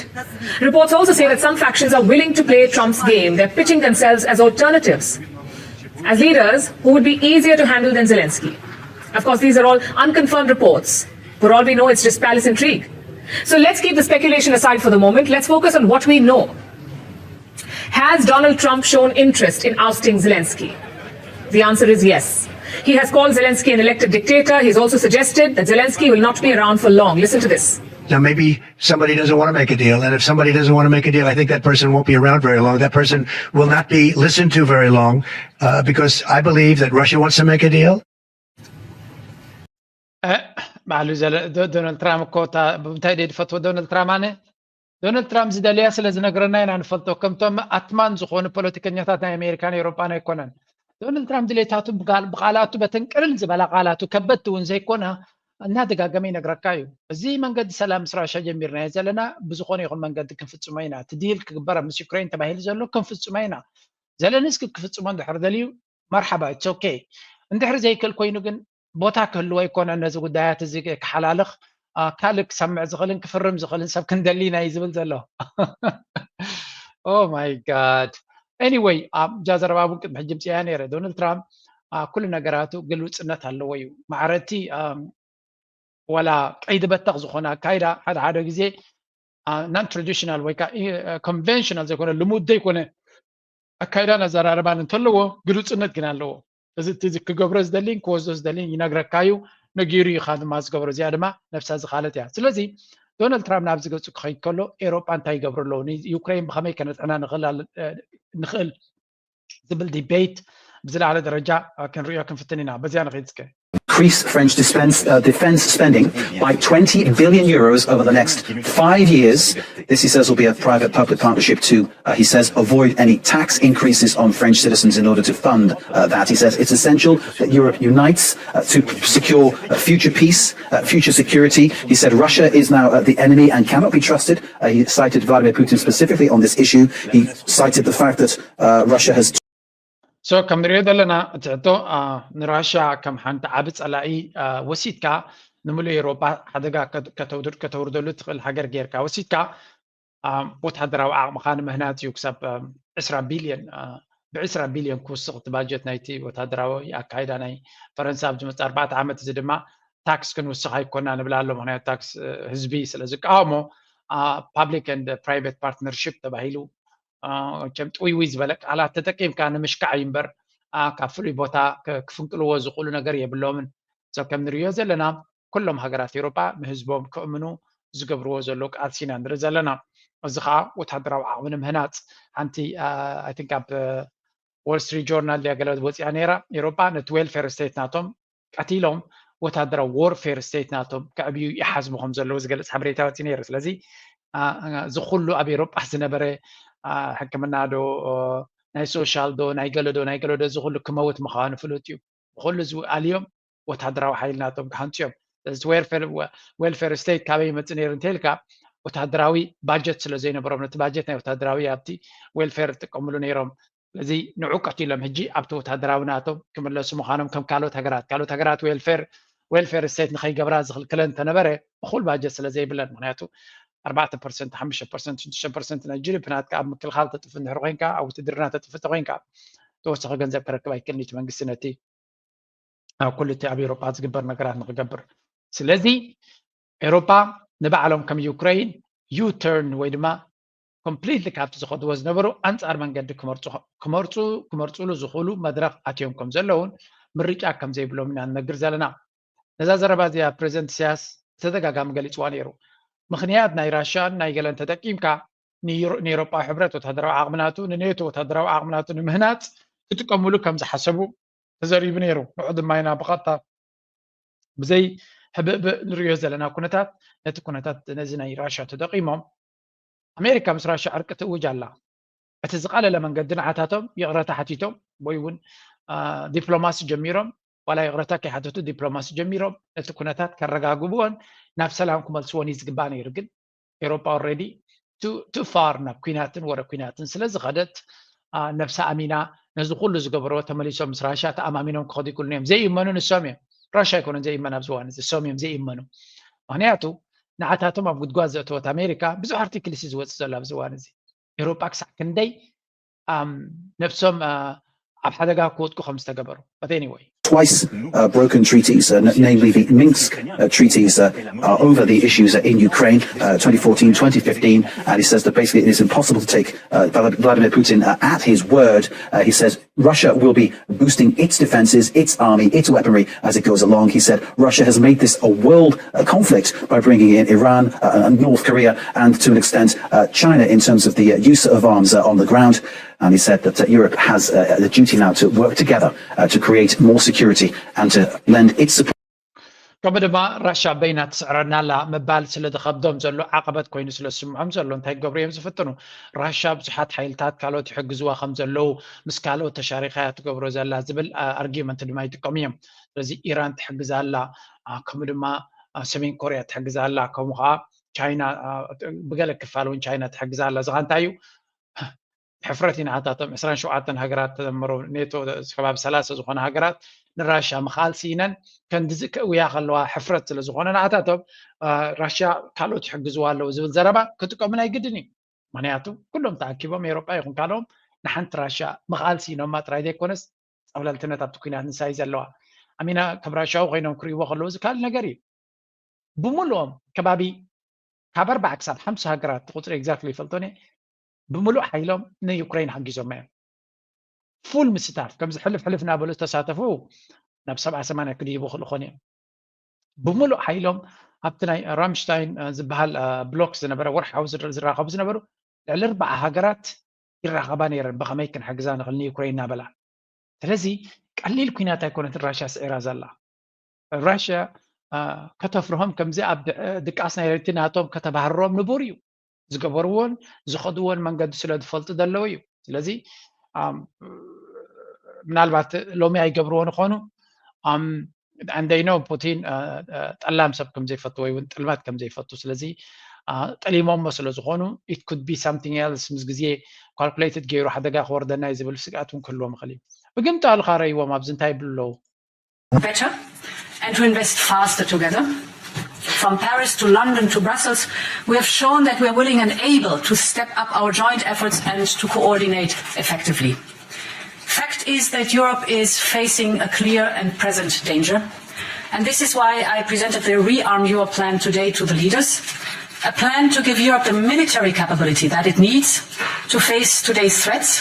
Reports also say that some factions are willing to play Trump's game. They're pitching themselves as alternatives, as leaders who would be easier to handle than Zelensky. Of course, these are all unconfirmed reports. For all we know, it's just palace intrigue. So let's keep the speculation aside for the moment. Let's focus on what we know. Has Donald Trump shown interest in ousting Zelensky? The answer is yes. He has called Zelensky an elected dictator. He's also suggested that Zelensky will not be around for long. Listen to this. Now, maybe somebody doesn't want to make a deal. And if somebody doesn't want to make a deal, I think that person won't be around very long. That person will not be listened to very long uh, because I believe that Russia wants to make a deal. ባዕሉ ዶናልድ ትራምፕ እኮ እንታይ ደ ዝፈትዎ ዶናልድ ትራምፕ ኣነ ዶናልድ ትራምፕ ዝደለያ ስለ ዝነግረና ኢና ንፈልጦ ከምቶም ኣትማን ዝኾኑ ፖለቲከኛታት ናይ ኣሜሪካን ኤውሮጳን ኣይኮነን። ዶናልድ ትራምፕ ድሌታቱ ብቃላቱ በተን ቅልል ዝበላ ቃላቱ ከበድቲ እውን ዘይኮና እናደጋገመ ይነግረካ እዩ። እዚ መንገዲ ሰላም ምስ ራሻ ጀሚርናዮ ዘለና ብዝኾነ ይኹን መንገዲ ክንፍፅሞ ኢና። እቲ ዲል ክግበር ምስ ዩክሬን ተባሂሉ ዘሎ ክንፍፅሞ ኢና። ዘለንስኪ ክፍፅሞ እንድሕር ደልዩ መርሓባ it's okay። እንድሕር ዘይክእል ኮይኑ ግን ቦታ ክህልዎ ኣይኮነን ነዚ ጉዳያት እዚ ክሓላልኽ ካልእ ክሰምዕ ዝኽእልን ክፍርም ዝኽእልን ሰብ ክንደሊ ኢና እዩ ዝብል ዘሎ። Oh my God. Anyway እዛ ዘረባ እውን ቅድሚ ሕጂ ምፅያ ነይረ። ዶናልድ ትራምፕ ኩሉ ነገራቱ ግልውፅነት ኣለዎ እዩ። ማዕረቲ ዋላ ቀይዲ በተኽ ዝኾነ ኣካይዳ ሓደ ሓደ ግዜ non traditional ወይ ከዓ conventional ዘይኮነ ልሙድ ዘይኮነ ኣካይዳን ኣዘራርባን እንተለዎ ግሉፅነት ግን ኣለዎ። እዚ እቲ ክገብሮ ዝደሊን ክወስዶ ዝደሊን ይነግረካ እዩ። ነጊሩ እዩ ከዓ ድማ ዝገብሮ። እዚኣ ድማ ነብሳ ዝኻለት እያ። ስለዚ ዶናልድ ትራምፕ ናብዚ ገፁ ክኸይድ ከሎ ኤውሮጳ እንታይ ይገብሩ ኣለዉ፣ ንዩክሬን ብኸመይ ከነጥዕና ንኽእል ዝብል ዲቤት ብዝለዓለ ደረጃ ክንሪኦ ክንፍትን ኢና። በዚያ ንኸይድ እስከ። Increase French dispense, uh, defense spending by twenty billion euros over the next five years. This, he says, will be a private public partnership to, uh, he says, avoid any tax increases on French citizens in order to fund uh, that. He says it's essential that Europe unites uh, to secure uh, future peace, uh, future security. He said Russia is now uh, the enemy and cannot be trusted. Uh, he cited Vladimir Putin specifically on this issue. He cited the fact that uh, Russia has so ከም ንሪኦ ዘለና እቲ ሕቶ ንራሽያ ከም ሓንቲ ዓቢ ጸላኢ ወሲድካ ንምሉእ ኤውሮጳ ሓደጋ ከተውርደሉ ትኽእል ሃገር ጌርካ ወሲድካ ወታደራዊ ዓቕምኻ ንምህናጽ እዩ ክሳብ ዕስራ ቢልዮን ብዕስራ ቢልዮን ክውስኽ እቲ ባጀት ናይቲ ወታደራዊ ኣካይዳ ናይ ፈረንሳ ኣብ ዝመጽእ ኣርባዕተ ዓመት እዚ ድማ ታክስ ክንውስኽ ኣይኮና ንብላ ኣሎ ምክንያቱ ታክስ ህዝቢ ስለ ዝቃወሞ public and private partnership ተባሂሉ ከም ጥውይውይ ዝበለ ቃላት ተጠቂምካ ንምሽካዕ እዩ እምበር ካብ ፍሉይ ቦታ ክፍንቅልዎ ዝኽእሉ ነገር የብሎምን። So ከም ንሪኦ ዘለና ኩሎም ሃገራት ኤውሮጳ ንህዝቦም ክእምኑ ዝገብርዎ ዘለዉ ቃልሲ ኢና ንርኢ ዘለና። እዚ ከዓ ወታደራዊ ዓቕሚ ንምህናፅ ሓንቲ I think ኣብ Wall Street Journal ድያ ገለ ወፂኣ ነይራ። ኤውሮጳ ነቲ welfare state ናቶም ቀቲሎም ወታደራዊ warfare state ናቶም ከዕብዩ ይሓስቡ ከም ዘለዉ ዝገልፅ ሓበሬታ ወፂ ነይሩ። ስለዚ እዚ ኩሉ ኣብ ኤውሮጳ ዝነበረ ሕክምና ዶ ናይ social ዶ ናይ ገለ ዶ ናይ ገለ ዶ እዚ ኩሉ ክመውት ምዃኑ ፍሉጥ እዩ። ብኩሉ እዚ ኣልዮም ወታደራዊ ሓይሊ ናቶም ክሃንፁ እዮም። ዌልፌር ስቴት ካበይ ይመፅእ ነይሩ እንተልካ፣ ወታደራዊ ባጀት ስለ ዘይነበሮም፣ ነቲ ባጀት ናይ ወታደራዊ ኣብቲ ዌልፌር ይጥቀምሉ ነይሮም። ስለዚ ንዑ ቀቲሎም ሕጂ ኣብቲ ወታደራዊ ናቶም ክምለሱ ምዃኖም፣ ከም ካልኦት ሃገራት ካልኦት ሃገራት ዌልፌር ዌልፌር ስቴት ንኸይገብራ ዝኽልክለን እንተነበረ፣ እኹል ባጀት ስለ ዘይብለን፣ ምክንያቱ ኣርባዕተ ፐርሰንት ሓሙሽተ ፐርሰንት ሽዱሽተ ፐርሰንት ናይ ጂዲፒ ናትካ ኣብ ምክልኻል ተጥፍ እንድሕር ኮይንካ፣ ኣብ ውትድርና ተጥፍ እንተ ኮይንካ፣ ተወሰኸ ገንዘብ ክረክብ ኣይክእልን እቲ መንግስቲ ነቲ ኣብ ኩሉ እቲ ኣብ ኤውሮጳ ዝግበር ነገራት ንክገብር። ስለዚ ኤውሮጳ ንባዕሎም ከም ዩክሬን ዩ ተርን ወይ ድማ ኮምፕሊትሊ ካብቲ ዝኸድዎ ዝነበሩ ኣንጻር መንገዲ ክመርጹ ክመርጹ ክመርጹሉ ዝኽእሉ መድረኽ ኣትዮም ከም ዘለውን ምርጫ ከም ዘይብሎም ኢና ንነግር ዘለና። ነዛ ዘረባ እዚኣ ፕሬዚደንት ኢሳያስ ብተደጋጋሚ ገሊጽዋ ነይሩ። ምኽንያት ናይ ራሻን ናይ ገለን ተጠቂምካ ንዩሮ- ንኤውሮጳዊ ሕብረት ወታደራዊ ዓቕምናቱ፣ ንኔቶ ወታደራዊ ዓቕምናቱ ንምህናጽ ክጥቀምሉ ከም ዝሓሰቡ ተዘሪቡ ነይሩ። ንዑ ድማ ኢና ብቐጥታ ብዘይ ሕብእብእ ንርእዮ ዘለና ኩነታት፣ ነቲ ኩነታት ነዚ ናይ ራሻ ተጠቂሞም ኣሜሪካ ምስ ራሻ ዕርቂ ትእውጅ ኣላ። እቲ ዝቐለለ መንገዲ ንዓታቶም ይቕረታ ሓቲቶም ወይ እውን ዲፕሎማሲ ጀሚሮም፣ ዋላ ይቕረታ ከይሓተቱ ዲፕሎማሲ ጀሚሮም ነቲ ኩነታት ከረጋግብዎን ናብ ሰላም ክመልስዎን እዩ ዝግባእ ነይሩ። ግን ኤውሮጳ ኦልሬዲ ቱ ፋር ናብ ኩናትን ወረ ኩናትን ስለ ዝኸደት፣ ነብሳ ኣሚና ነዚ ኩሉ ዝገበርዎ ተመሊሶም ምስ ራሻ ተኣማሚኖም ክኸዱ ይክእሉን እዮም። ዘይእመኑ ንሶም እዮም። ራሻ ኣይኮኑን ዘይእመን ኣብዚ እዋን እዚ፣ እሶም እዮም ዘይእመኑ። ምክንያቱ ንዓታቶም ኣብ ጉድጓድ ዘእተወት ኣሜሪካ ብዙሕ ኣርቲክልስ እዩ ዝወፅእ ዘሎ ኣብዚ እዋን እዚ። ኤውሮጳ ክሳዕ ክንደይ ነብሶም ኣብ ሓደጋ ክወድቁ ከም ዝተገበሩ። But anyway. Twice uh, broken treaties, uh, namely the Minsk uh, treaties uh, uh, over the issues uh, in Ukraine, uh, twenty fourteen, twenty fifteen. And he says that basically it is impossible to take uh, Vladimir Putin uh, at his word. Uh, he says Russia will be boosting its defenses, its army, its weaponry as it goes along. He said Russia has made this a world uh, conflict by bringing in Iran, uh, North Korea, and to an extent uh, China in terms of the uh, use of arms uh, on the ground. And he said that uh, Europe has uh, a duty now to work together uh, to create more security and to lend its support. ከምኡ ድማ ራሻ በይና ትስዕረና ኣላ ምባል ስለ ዝኸብዶም ዘሎ፣ ዓቐበት ኮይኑ ስለ ዝስምዖም ዘሎ፣ እንታይ ክገብሩ እዮም ዝፍትኑ? ራሻ ብዙሓት ሓይልታት ካልኦት ይሕግዝዋ ከም ዘለዉ፣ ምስ ካልኦት ተሻሪኻ እያ ትገብሮ ዘላ ዝብል ኣርጊመንት ድማ ይጥቀሙ እዮም። ስለዚ ኢራን ትሕግዝ ኣላ፣ ከምኡ ድማ ሰሜን ኮርያ ትሕግዝ ኣላ፣ ከምኡ ከዓ ቻይና ብገለ ክፋል እውን ቻይና ትሕግዝ ኣላ። እዚ ከዓ እንታይ እዩ? ሕፍረት እዩ ንዓታቶም። ዕስራን ሸውዓተን ሃገራት ተደመሩ ኔቶ ከባቢ ሰላሳ ዝኾነ ሃገራት ንራሻ ምኽኣል ስኢነን ከንድዚ ከእውያ ከለዋ ሕፍረት ስለ ዝኾነ ንዓታቶም ራሻ ካልኦት ይሕግዝዋ ኣለዉ ዝብል ዘረባ ክጥቀሙ ናይ ግድን እዩ። ምክንያቱ ኩሎም ተኣኪቦም ኤውሮጳ ይኹን ካልኦም ንሓንቲ ራሻ ምኽኣል ስኢኖማ ጥራይ ዘይኮነስ ጸብለልትነት ኣብቲ ኩናት ንሳ እዩ ዘለዋ። ኣሚና ከም ራሻዊ ኮይኖም ክርእይዎ ከለዉ እዚ ካልእ ነገር እዩ። ብምሉኦም ከባቢ ካብ ኣርባዓ ክሳብ ሓምሳ ሃገራት ቁፅሪ ኤግዛክትሊ ይፈልጦ እየ ብምሉእ ሓይሎም ንዩክሬን ሓጊዞም እዮም። ፉል ምስታፍ ከምዚ ሕልፍ ሕልፍ እናበሉ ዝተሳተፉ ናብ ሰብዓ ሰማንያ ክድይቡ ክልኾኑ እዮም። ብምሉእ ሓይሎም ኣብቲ ናይ ራምሽታይን ዝበሃል ብሎክ ዝነበረ ወርሓዊ ዝራኸቡ ዝነበሩ ልዕሊ ኣርባዓ ሃገራት ይራኸባ ነይረን ብኸመይ ክንሕግዛ ንኽእል ንዩክሬን እናበላ። ስለዚ ቀሊል ኩናት ኣይኮነትን ራሽያ ስዒራ ዘላ። ራሽያ ከተፍርሆም ከምዚ ኣብ ድቃስ ናይ ለይቲ ናቶም ከተባህርሮም ንቡር እዩ። ዝገበርዎን ዝኸድዎን መንገዲ ስለ ዝፈልጡ ዘለዉ እዩ። ስለዚ ምናልባት ሎሚ ኣይገብርዎን ይኾኑ። And they know ፑቲን ጠላም ሰብ ከም ዘይፈቱ ወይ እውን ጥልመት ከም ዘይፈቱ። ስለዚ ጠሊሞሞ ስለ ዝኾኑ it could be something else ምስ ግዜ ካልኩሌትድ ገይሩ ሓደጋ ክወርደና እዩ ዝብል ስግኣት እውን ክህልዎም ይኽእል እዩ። ብግምጣሉ ካረይዎም ኣብዚ እንታይ ይብሉ ኣለዉ? Better and to invest faster together. From Paris to London to Brussels, we have shown that we are willing and able to step up our joint efforts and to coordinate effectively. Fact is that Europe is facing a clear and present danger. And this is why I presented the Rearm Europe plan today to the leaders. A plan to give Europe the military capability that it needs to face today's threats.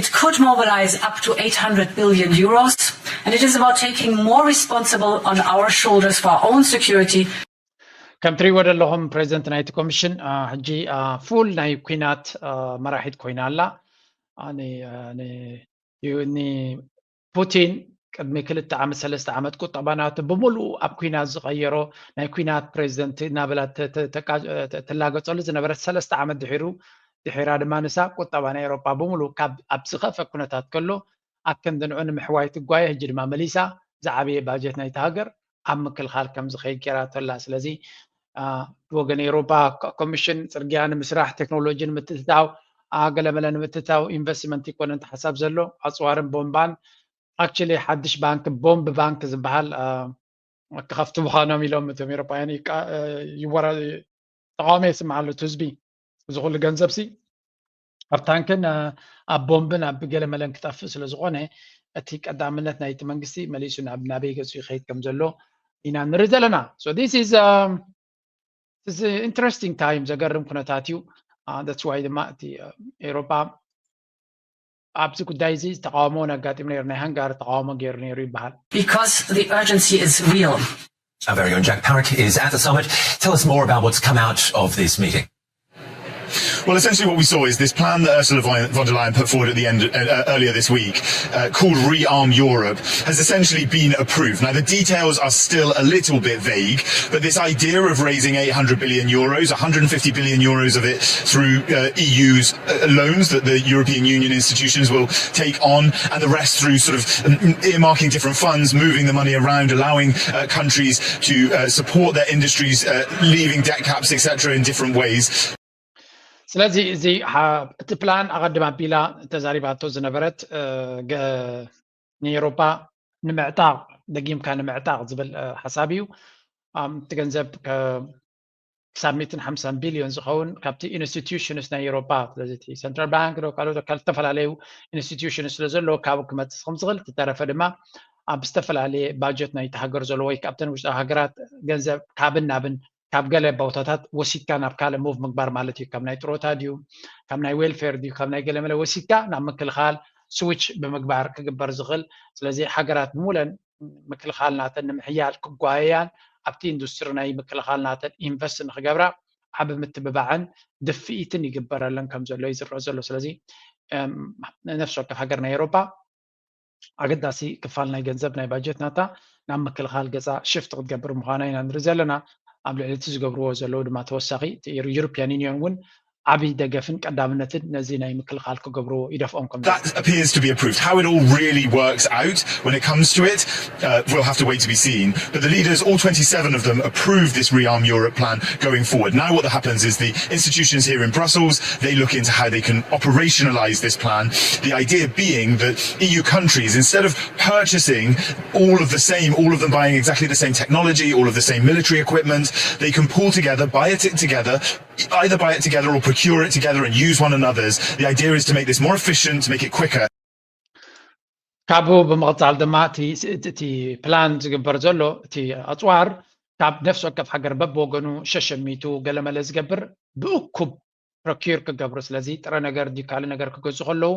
It could mobilize up to eight hundred billion euros, and it is about taking more responsible on our shoulders for our own security. ከም ትሪእዎ ዘለኹም ፕሬዚደንት ናይቲ ኮሚሽን ሕጂ ፉል ናይ ኩናት መራሒት ኮይና ኣላ። ኒፑቲን ቅድሚ ክልተ ዓመት ሰለስተ ዓመት ቁጠባ ናቱ ብምሉኡ ኣብ ኩናት ዝቐየሮ ናይ ኩናት ፕሬዚደንት እናበላ ትላገፀሉ ዝነበረት ሰለስተ ዓመት ድሒሩ ድሒራ ድማ ንሳ ቁጠባ ናይ ኤውሮጳ ብምሉኡ ካብ ኣብ ዝኸፍአ ኩነታት ከሎ ኣብ ክንዲ ንዑ ንምሕዋይ ትጓየ ሕጂ ድማ መሊሳ ዝዓበየ ባጀት ናይቲ ሃገር ኣብ ምክልኻል ከም ዝኸይድ ገይራቶ ኣላ። ስለዚ ብወገን ኤውሮጳ ኮሚሽን ጽርግያ ንምስራሕ፣ ቴክኖሎጂ ንምትእትታው፣ ገለመለ ንምትእትታው ኢንቨስትመንት ይኮነ ሓሳብ ዘሎ፣ ኣጽዋርን ቦምባን። ኣክቹሊ ሓድሽ ባንክ፣ ቦምብ ባንክ ዝበሃል ክኸፍቱ ምዃኖም ኢሎም እቶም ኤውሮጳውያን ይወራ፣ ተቃውሞ የስምዓሉ እቲ ህዝቢ። እዚ ኩሉ ገንዘብ ሲ ኣብ ታንክን ኣብ ቦምብን ኣብ ገለመለን ክጠፍእ ስለ ዝኾነ፣ እቲ ቀዳምነት ናይቲ መንግስቲ መሊሱ ናብ ናበይ ገጹ ይኸይድ ከም ዘሎ ኢና ንርኢ ዘለና። So this is um, this is interesting time፣ ዘገርም ኩነታት እዩ። That's why ድማ እቲ ኤውሮጳ ኣብዚ ጉዳይ እዚ ተቃውሞ እውን ኣጋጢሙ ነይሩ። ናይ ሃንጋሪ ተቃውሞ ገይሩ ነይሩ ይበሃል። Because the urgency is real. Our very own Jack Parrott is at the summit. Tell us more about what's come out of this meeting. Well, essentially, what we saw is this plan that Ursula von der Leyen put forward at the end uh, earlier this week, uh, called Rearm Europe, has essentially been approved. Now, the details are still a little bit vague, but this idea of raising eight hundred billion euros, one hundred fifty billion euros of it through uh, E U's uh, loans that the European Union institutions will take on, and the rest through sort of um, earmarking different funds, moving the money around, allowing uh, countries to uh, support their industries, uh, leaving debt caps, et cetera, in different ways. ስለዚ እዚ እቲ ፕላን ኣቐድም ኣቢላ ተዛሪባቶ ዝነበረት ንኤውሮጳ ንምዕጣቕ፣ ደጊምካ ንምዕጣቕ ዝብል ሓሳብ እዩ። እቲ ገንዘብ ክሳብ ሚእትን ሓምሳን ቢልዮን ዝኸውን ካብቲ ኢንስቲትዩሽንስ ናይ ኤውሮጳ፣ ስለዚ እቲ ሰንትራል ባንክ ዶ ካልኦት ካልኦት ዝተፈላለዩ ኢንስቲትዩሽንስ ስለ ዘለዎ ካብኡ ክመፅእ ከም ዝኽእል፣ ዝተረፈ ድማ ኣብ ዝተፈላለየ ባጀት ናይቲ ሃገር ዘሎ ወይ ካብተን ውሽጣዊ ሃገራት ገንዘብ ካብን ናብን ካብ ገለ ቦታታት ወሲድካ ናብ ካልእ ሙቭ ምግባር ማለት እዩ። ካብ ናይ ጥሮታ ድዩ፣ ካብ ናይ ዌልፌር ድዩ፣ ካብ ናይ ገለመለ ወሲድካ ናብ ምክልኻል ስዊች ብምግባር ክግበር ዝኽእል። ስለዚ ሃገራት ብሙለን ምክልኻል ናተን ንምሕያል ክጓየያን ኣብቲ ኢንዱስትሪ ናይ ምክልኻል ናተን ኢንቨስት ንክገብራ ዓቢ ምትብባዕን ድፍኢትን ይግበረለን ከም ዘሎ እዩ ዝረአ ዘሎ። ስለዚ ነፍሲ ወከፍ ሃገር ናይ ኤውሮፓ ኣገዳሲ ክፋል ናይ ገንዘብ ናይ ባጀት ናታ ናብ ምክልኻል ገጻ ሽፍት ክትገብር ምዃና ኢና ንርኢ ዘለና። ኣብ ልዕሊ እቲ ዝገብርዎ ዘለዉ ድማ ተወሳኺ ዩሮፒያን ዩኒዮን እውን ዓብይ ደገፍን ቀዳምነትን ነዚ ናይ ምክልኻል ክገብርዎ ይደፍኦም ከም ዘሎ That appears to be approved. How it all really works out when it comes to it, uh, we'll have to wait to be seen. But the leaders, all twenty-seven of them, approved this Rearm Europe plan going forward. Now what happens is the institutions here in Brussels, they look into how they can operationalize this plan. The idea being that E U countries, instead of purchasing all of the same, all of them buying exactly the same technology, all of the same military equipment, they can pool together, buy it together, either buy it together or procure it together and use one another's. The idea is to make this more efficient, to make it quicker. ካብኡ ብምቕፃል ድማ እቲ ፕላን ዝግበር ዘሎ እቲ ኣፅዋር ካብ ነፍሲ ወከፍ ሃገር በብወገኑ ሸሸሚቱ ገለመለ ዝገብር ብእኩብ ፕሮኪር ክገብሩ፣ ስለዚ ጥረ ነገር ድዩ ካልእ ነገር ክገዝኡ ከለዉ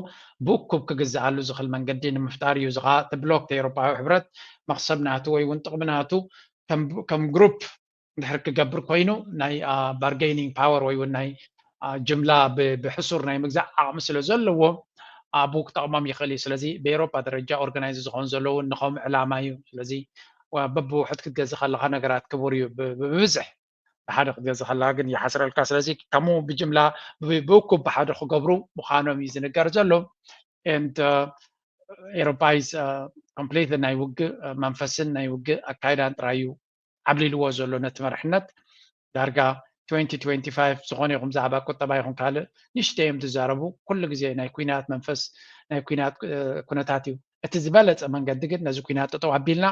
ብእኩብ ክግዝኣሉ ዝኽእል መንገዲ ንምፍጣር እዩ። እዚ ከዓ እቲ ብሎክ እቲ ኤውሮጳዊ ሕብረት መኽሰብ ናቱ ወይ እውን ጥቕሚ ናቱ ከም ግሩፕ እንድሕር ክገብር ኮይኑ ናይ ባርጌኒንግ ፓወር ወይ እውን ናይ ጅምላ ብሕሱር ናይ ምግዛእ ዓቕሚ ስለ ዘለዎ ኣብኡ ክጠቕሞም ይኽእል እዩ። ስለዚ ብኤውሮፓ ደረጃ ኦርጋናይዝ ዝኾኑ ዘለዉ ንኸም ዕላማ እዩ። ስለዚ በብውሕድ ክትገዝእ ከለካ ነገራት ክቡር እዩ። ብብዝሕ ብሓደ ክትገዝእ ከለካ ግን ይሓስረልካ። ስለዚ ከምኡ ብጅምላ ብእኩብ ብሓደ ክገብሩ ምዃኖም እዩ ዝንገር ዘሎ። And ኤውሮፓ is ኮምፕሊት ናይ ውግእ መንፈስን ናይ ውግእ ኣካይዳን ጥራይ እዩ ዓብሊልዎ ዘሎ ነቲ መርሕነት። ዳርጋ ትወንቲ ትወንቲ ፋይቭ ዝኾነ ይኹን ብዛዕባ ቁጠባ ይኹን ካልእ ንሽተ እዮም ዝዛረቡ። ኩሉ ግዜ ናይ ኩናት መንፈስ ናይ ኩናት ኩነታት እዩ። እቲ ዝበለፀ መንገዲ ግን ነዚ ኩናት ጠጠው ኣቢልና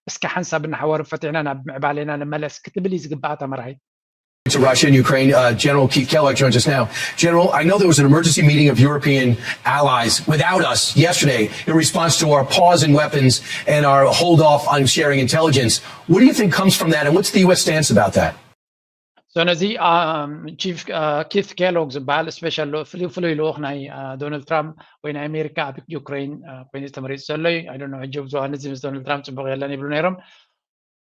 እስኪ ሓንሳብ እናሓወሩ ፈቲሕና ናብ ምዕባሌና ንመለስ ክትብል እዩ ዝግባኣ ተመራሂት። To Russia and Ukraine. Uh, General Keith Kellogg joins us now. General, I know there was an emergency meeting of European allies without us yesterday in response to our pause in weapons and our hold off on sharing intelligence. What do you think comes from that, and what's the U S stance about that? So ነዚ ቺፍ ኪት ኬሎግ ዝበሃል ስፔሻል ፍሉይ ልኡኽ ናይ ዶናልድ ትራምፕ ወይ ናይ ኣሜሪካ ኣብ ዩክሬን ኮይኑ ተመሪፁ ዘሎ እዩ። I don't know ሕጂ ብዙሃን እዚ ምስ ዶናልድ ትራምፕ ፅቡቅ የለን ይብሉ ነይሮም።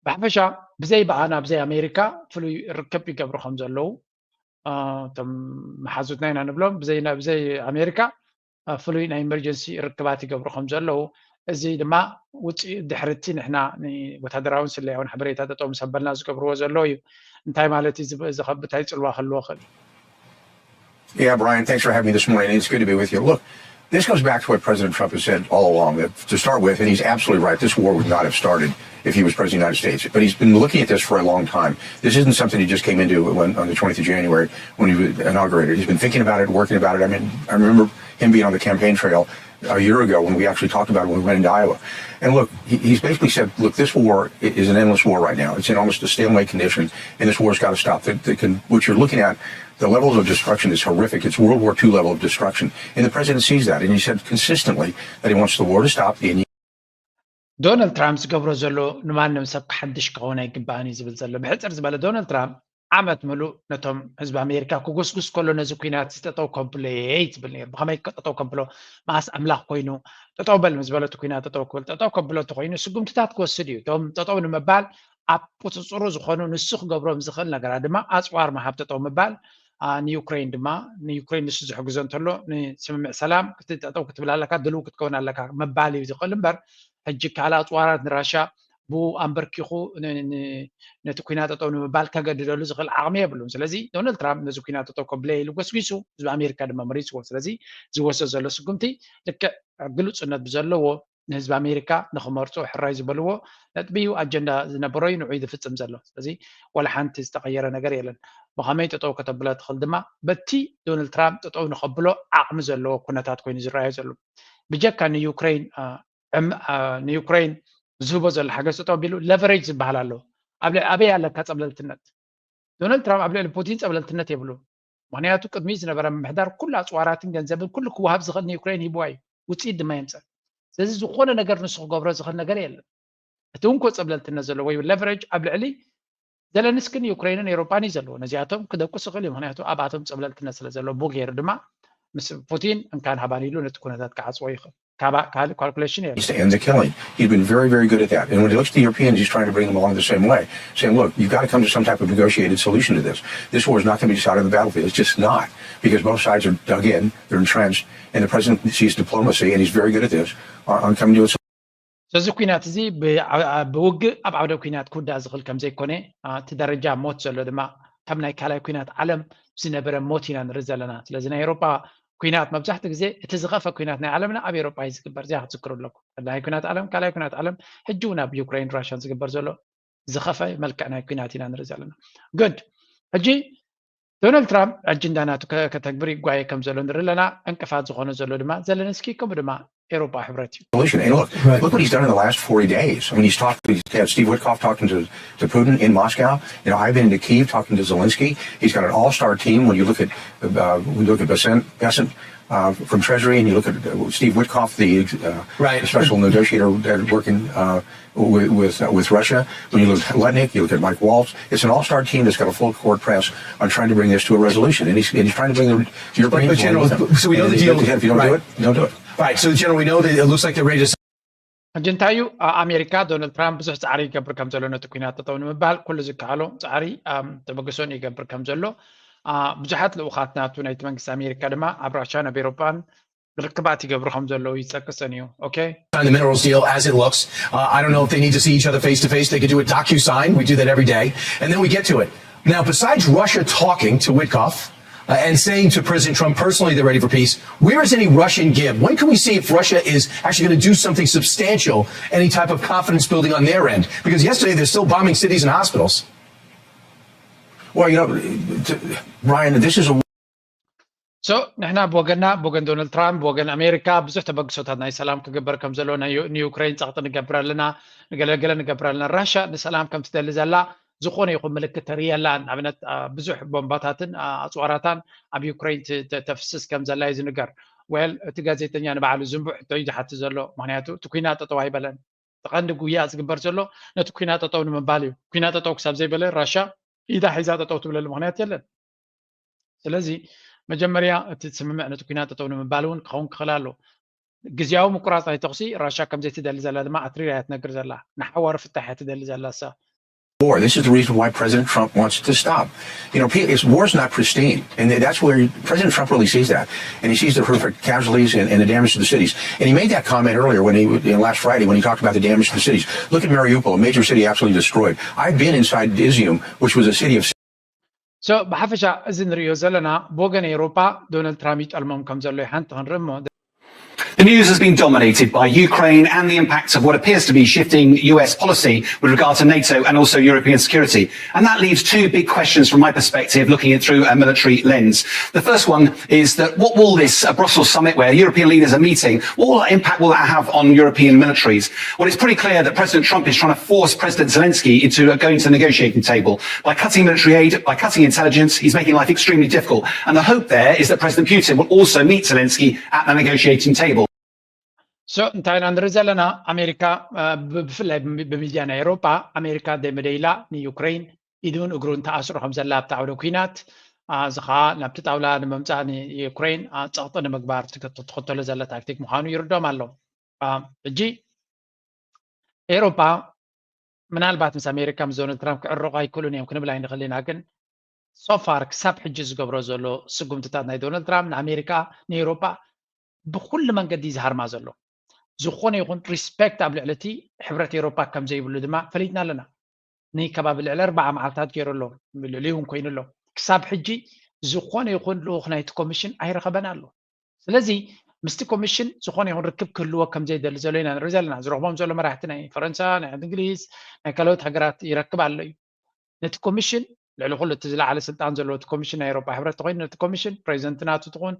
ብሓፈሻ ብዘይ ብኣና ብዘይ ኣሜሪካ ፍሉይ ርክብ ይገብሩ ከም ዘለዉ እቶም መሓዙትና ኢና ንብሎም። ብዘይ ኣሜሪካ ፍሉይ ናይ ኢመርጀንሲ ርክባት ይገብሩ ከም ዘለዉ፣ እዚ ድማ ውፅኢት ድሕርቲ ንሕና ወታደራውን ስለያውን ሓበሬታ ጠጠው ምስ ኣበልና ዝገብርዎ ዘለዉ እዩ። እንታይ ማለት እዩ? እንታይ ፅልዋ ክህልዎ ክእል? Yeah, Brian, thanks for having me this morning. It's good to be with you. Look, this goes back to what President Trump has said all along. That to start with, and he's absolutely right, this war would not have started if he was president of the United States. But he's been looking at this for a long time. This isn't something he just came into when, on the twentieth of January when he was inaugurated. He's been thinking about it, working about it. I mean, I remember him being on the campaign trail a year ago when we actually talked about it when we went into Iowa. And look, he, he's basically said, look, this war is an endless war right now. It's in almost a stalemate condition, and this war's got to stop. That, that can, what you're looking at, the levels of destruction is horrific. It's World War two level of destruction. And the president sees that, and he said consistently that he wants the war to stop. The ዶናልድ ትራምፕ ዝገብሮ ዘሎ ንማንም ሰብ ሓድሽ ክኸውን ኣይግባእን እዩ ዝብል ዘሎ። ብሕፅር ዝበለ ዶናልድ ትራምፕ ዓመት ምሉእ ነቶም ህዝቢ ኣሜሪካ ክጉስጉስ ከሎ ነዚ ኩናት እዚ ጠጠው ከብሎ እየ ዝብል ነይሩ። ብኸመይ ጠጠው ከብሎ? መኣስ ኣምላኽ ኮይኑ ጠጠው በል ምስ በለቱ ኩናት ጠጠው ክብል፣ ጠጠው ከብሎ እንተኮይኑ ስጉምትታት ክወስድ እዩ። እቶም ጠጠው ንምባል ኣብ ቁፅፅሩ ዝኾኑ ንሱ ክገብሮም ዝኽእል ነገራት ድማ ኣፅዋር ምሃብ፣ ጠጠው ምባል ንዩክሬን ድማ ንዩክሬን ንሱ ዝሕግዞ እንተሎ ንስምምዕ ሰላም ክትጠጠው ክትብል ኣለካ፣ ድልው ክትከውን ኣለካ ምባል እዩ ዝኽእል እምበር ሕጂ ካልእ ኣፅዋራት ንራሻ ብኡ ኣንበርኪኹ ነቲ ኩናት ጠጠው ንምባል ከገድደሉ ዝኽእል ዓቕሚ የብሉን። ስለዚ ዶናልድ ትራምፕ ነዚ ኩናት ጠጠው ከብለ ኢሉ ጎስጒሱ፣ ህዝቢ ኣሜሪካ ድማ መሪፅዎ። ስለዚ ዝወሰድ ዘሎ ስጉምቲ ልክዕ ግሉፅነት ብዘለዎ ንህዝቢ ኣሜሪካ ንክመርፁ ሕራይ ዝበልዎ ነጥቢ እዩ፣ ኣጀንዳ ዝነበሮ እዩ፣ ንዑ ዝፍፅም ዘሎ። ስለዚ ዋላ ሓንቲ ዝተቐየረ ነገር የለን። ብኸመይ ጠጠው ከተብሎ ትኽእል ድማ በቲ ዶናልድ ትራምፕ ጠጠው ንኸብሎ ዓቕሚ ዘለዎ ኩነታት ኮይኑ ዝረኣዮ ዘሎ። ብጀካ ንዩክሬን ንዩክሬን ዝህቦ ዘሎ ሓገዝ ጠጠው ኣቢሉ ለቨሬጅ ዝበሃል ኣሎ። ኣብ ልዕሊ ኣበይ ኣለካ ፀብለልትነት? ዶናልድ ትራምፕ ኣብ ልዕሊ ፑቲን ፀብለልትነት የብሉ። ምክንያቱ ቅድሚ ዝነበረ ምምሕዳር ኩሉ ኣፅዋራትን ገንዘብን ኩሉ ክወሃብ ዝኽእል ንዩክሬን ሂብዋ እዩ። ውፅኢት ድማ የምፀ። ስለዚ ዝኾነ ነገር ንሱ ክገብሮ ዝኽእል ነገር የለን። እቲ እንኮ ፀብለልትነት ዘለዎ ወይ ለቨሬጅ ኣብ ልዕሊ ዘለንስክን ዩክሬንን ኤሮፓን እዩ ዘለዎ። ነዚኣቶም ክደቁስ ይኽእል እዩ። ምክንያቱ ኣብኣቶም ፀብለልትነት ስለ ዘለዎ። ብኡ ገይሩ ድማ ምስ ፑቲን እንካን ሃባን ኢሉ ነቲ ኩነታት ክዓፅዎ ይኽእል። ካልእ ካልኩሌሽን የለን። And the killing. He's been very, very good at that. And when he looks at the Europeans, he's trying to bring them along the same way, saying, look, you've got to come to some type of negotiated solution to this. This war is not going to be decided on the battlefield. It's just not, because both sides are dug in, they're entrenched, and the president sees diplomacy, and he's very good at this, on, on coming to a ስለዚ ኩናት እዚ ብውግእ ኣብ ዓውደ ኩናት ክውዳእ ዝኽእል ከም ዘይኮነ፣ እቲ ደረጃ ሞት ዘሎ ድማ ከም ናይ ካልኣይ ኩናት ዓለም ዝነበረ ሞት ኢና ንርኢ ዘለና። ስለዚ ናይ ኤሮጳ ኩናት መብዛሕትኡ ግዜ እቲ ዝኸፈ ኩናት ናይ ዓለምና ኣብ ኤሮጳ እዩ ዝግበር። እዚኣ ክትዝክሩ ኣለኩም። ቀዳማይ ኩናት ዓለም፣ ካልኣይ ኩናት ዓለም፣ ሕጂ እውን ኣብ ዩክሬን ራሽያን ዝግበር ዘሎ ዝኸፈ መልክዕ ናይ ኩናት ኢና ንርኢ ዘለና። ጉድ። ሕጂ ዶናልድ ትራምፕ ኣጀንዳ ናቱ ከተግብር ይጓየ ከም ዘሎ ንርኢ ኣለና። ዕንቅፋት ዝኾነ ዘሎ ድማ ዘለንስኪ ከምኡ ድማ ኤሮጳ ሕብረት እዩ። Solution. And look, look what he's done in the last forty days. I mean, he's talked, he's had Steve Witkoff talking to, to Putin in Moscow. You know, I've been to Kyiv talking to Zelensky. He's got an all-star team. When you look at, uh, when you look at Bessent, Bessent uh, from Treasury, and you look at uh, Steve Witkoff, the uh, Right. special negotiator there working uh, with with, uh, with Russia. When you look at Letnick, you look at Mike Waltz. It's an all-star team that's got a full court press on trying to bring this to a resolution, and he's, and he's trying to bring the Europeans. But, General, along with him. so we know And the if you deal- don't- If you don't do right. it, don't do it. Right. So, General, we know that it looks like they're ready to ሕጂ እንታይ እዩ? ኣሜሪካ ዶናልድ ትራምፕ ብዙሕ ፃዕሪ ይገብር ከም ዘሎ ነቲ ኩናት ጠጠው ንምባል ኩሉ ዝከኣሎ ፃዕሪ ተበግሶን ይገብር ከም ዘሎ፣ ብዙሓት ልኡኻት ናቱ ናይቲ መንግስቲ ኣሜሪካ ድማ ኣብ ራሻ ናብ ኤሮፓን ርክባት ይገብሩ ከም ዘለዉ ይፀቅሰን እዩ። ኦኬ። Sign the minerals deal as it looks. Uh, I don't know if they need to see each other face to face. They could do a docu-sign. We do that every day. And then we get to it. Now, besides Russia talking to Witkoff uh, and saying to President Trump personally they're ready for peace, where is any Russian give? When can we see if Russia is actually going to do something substantial, any type of confidence building on their end? Because yesterday they're still bombing cities and hospitals. Well, you know, to, Ryan, this is a So ንሕና ብወገንና ብወገን ዶናልድ ትራምፕ ብወገን ኣሜሪካ ብዙሕ ተበግሶታት ናይ ሰላም ክግበር ከም ዘሎ ናይ ዩ- ንዩክሬን ጸቕጢ ንገብር ኣለና፣ ንገለገለ ንገብር ኣለና። ራሻ ንሰላም ከም ትደሊ ዘላ ዝኾነ ይኹን ምልክት ተርኢ የላን። ንኣብነት አ፣ ብዙሕ ቦምባታትን አ፣ ኣጽዋራታን ኣብ ዩክሬን ት- ተ- ተፍስስ ከም ዘላ እዩ ዝንገር። ወል እቲ ጋዜጠኛ ንባዕሉ ዝንቡዕ ሕቶ እዩ ዝሓትት ዘሎ፣ ምክንያቱ እቲ ኩናት ጠጠው ኣይበለን። እቲ ቀንዲ ጉያ ዝግበር ዘሎ ነቲ ኩናት ጠጠው ንምባል እዩ። ኩናት ጠጠው ክሳብ ዘይበለ ራሻ ኢዳ ሒዛ ጠጠው ትብለሉ ምክንያት የለን። ስለዚ መጀመርያ እቲ ስምምዕ ነቲ ኩናት ጠጠው ንምባል እውን ክኸውን ክኽእል ኣሎ። ግዝያዊ ምቁራፅ ናይ ተኹሲ ራሻ ከም ዘይትደሊ ዘላ ድማ ኣትሪራ እያ ትነግር ዘላ። ንሓዋሩ ፍታሕ እያ ትደሊ ዘላ እሳ። war. This is the reason why President Trump wants to stop. You know, pe- it's, war's not pristine, and that's where President Trump really sees that, and he sees the horrific casualties and, and the damage to the cities. And he made that comment earlier when he, you know, last Friday when he talked about the damage to the cities. Look at Mariupol, a major city absolutely destroyed. I've been inside Izium, which was a city of So ብሓፈሻ እዚ ንሪኦ ዘለና ብወገን ኤውሮፓ ዶናልድ ትራምፕ ይጠልሞም ከም ዘሎ እዩ። ሓንቲ ክንርኢ እሞ The news has been dominated by Ukraine and the impact of what appears to be shifting U S policy with regard to NATO and also European security. And that leaves two big questions from my perspective, looking at through a military lens. The first one is that what will this uh, Brussels summit, where European leaders are meeting, what impact will that have on European militaries? Well, it's pretty clear that President Trump is trying to force President Zelensky into going to the negotiating table. By cutting military aid, by cutting intelligence, he's making life extremely difficult. And the hope there is that President Putin will also meet Zelensky at the negotiating table. So እንታይ ኢና ንርኢ ዘለና? ኣሜሪካ ብፍላይ ብሚድያ ናይ ኤሮፓ ኣሜሪካ ደይመደይላ ንዩክሬን ኢዱን እግሩን ተኣስሮ ከም ዘላ ኣብቲ ዓውደ ኩናት እዚ ከዓ ናብቲ ጣውላ ንምምፃእ ንዩክሬን ፀቕጢ ንምግባር ትኸተሎ ዘላ ታክቲክ ምዃኑ ይርዶም ኣሎ። ሕጂ ኤሮፓ ምናልባት ምስ ኣሜሪካ ምስ ዶናልድ ትራምፕ ክዕረቑ ኣይክእሉን እዮም ክንብል ኣይንኽእል ኢና። ግን ሶፋር ክሳብ ሕጂ ዝገብሮ ዘሎ ስጉምትታት ናይ ዶናልድ ትራምፕ ንኣሜሪካ ንኤሮፓ ብኩሉ መንገዲ ዝሃርማ ዘሎ። ዝኾነ ይኹን ሪስፔክት ኣብ ልዕሊ እቲ ሕብረት ኤሮፓ ከም ዘይብሉ ድማ ፈሊጥና ኣለና። ንከባቢ ልዕሊ ኣርባዓ መዓልታት ገይሩ ኣሎ፣ ልዕሊ እውን ኮይኑ ኣሎ። ክሳብ ሕጂ ዝኾነ ይኹን ልኡኽ ናይቲ ኮሚሽን ኣይረኸበን ኣሎ። ስለዚ ምስቲ ኮሚሽን ዝኾነ ይኹን ርክብ ክህልዎ ከም ዘይደሊ ዘሎ ኢና ንርኢ ዘለና። ዝረኽቦም ዘሎ መራሕቲ ናይ ፈረንሳ፣ ናይ እንግሊዝ፣ ናይ ካልኦት ሃገራት ይረክብ ኣሎ እዩ። ነቲ ኮሚሽን ልዕሊ ኩሉ እቲ ዝለዓለ ስልጣን ዘለዎ እቲ ኮሚሽን ናይ ኤሮፓ ሕብረት ተኮይኑ ነቲ ኮሚሽን ፕሬዚደንት ናቱ ትኹን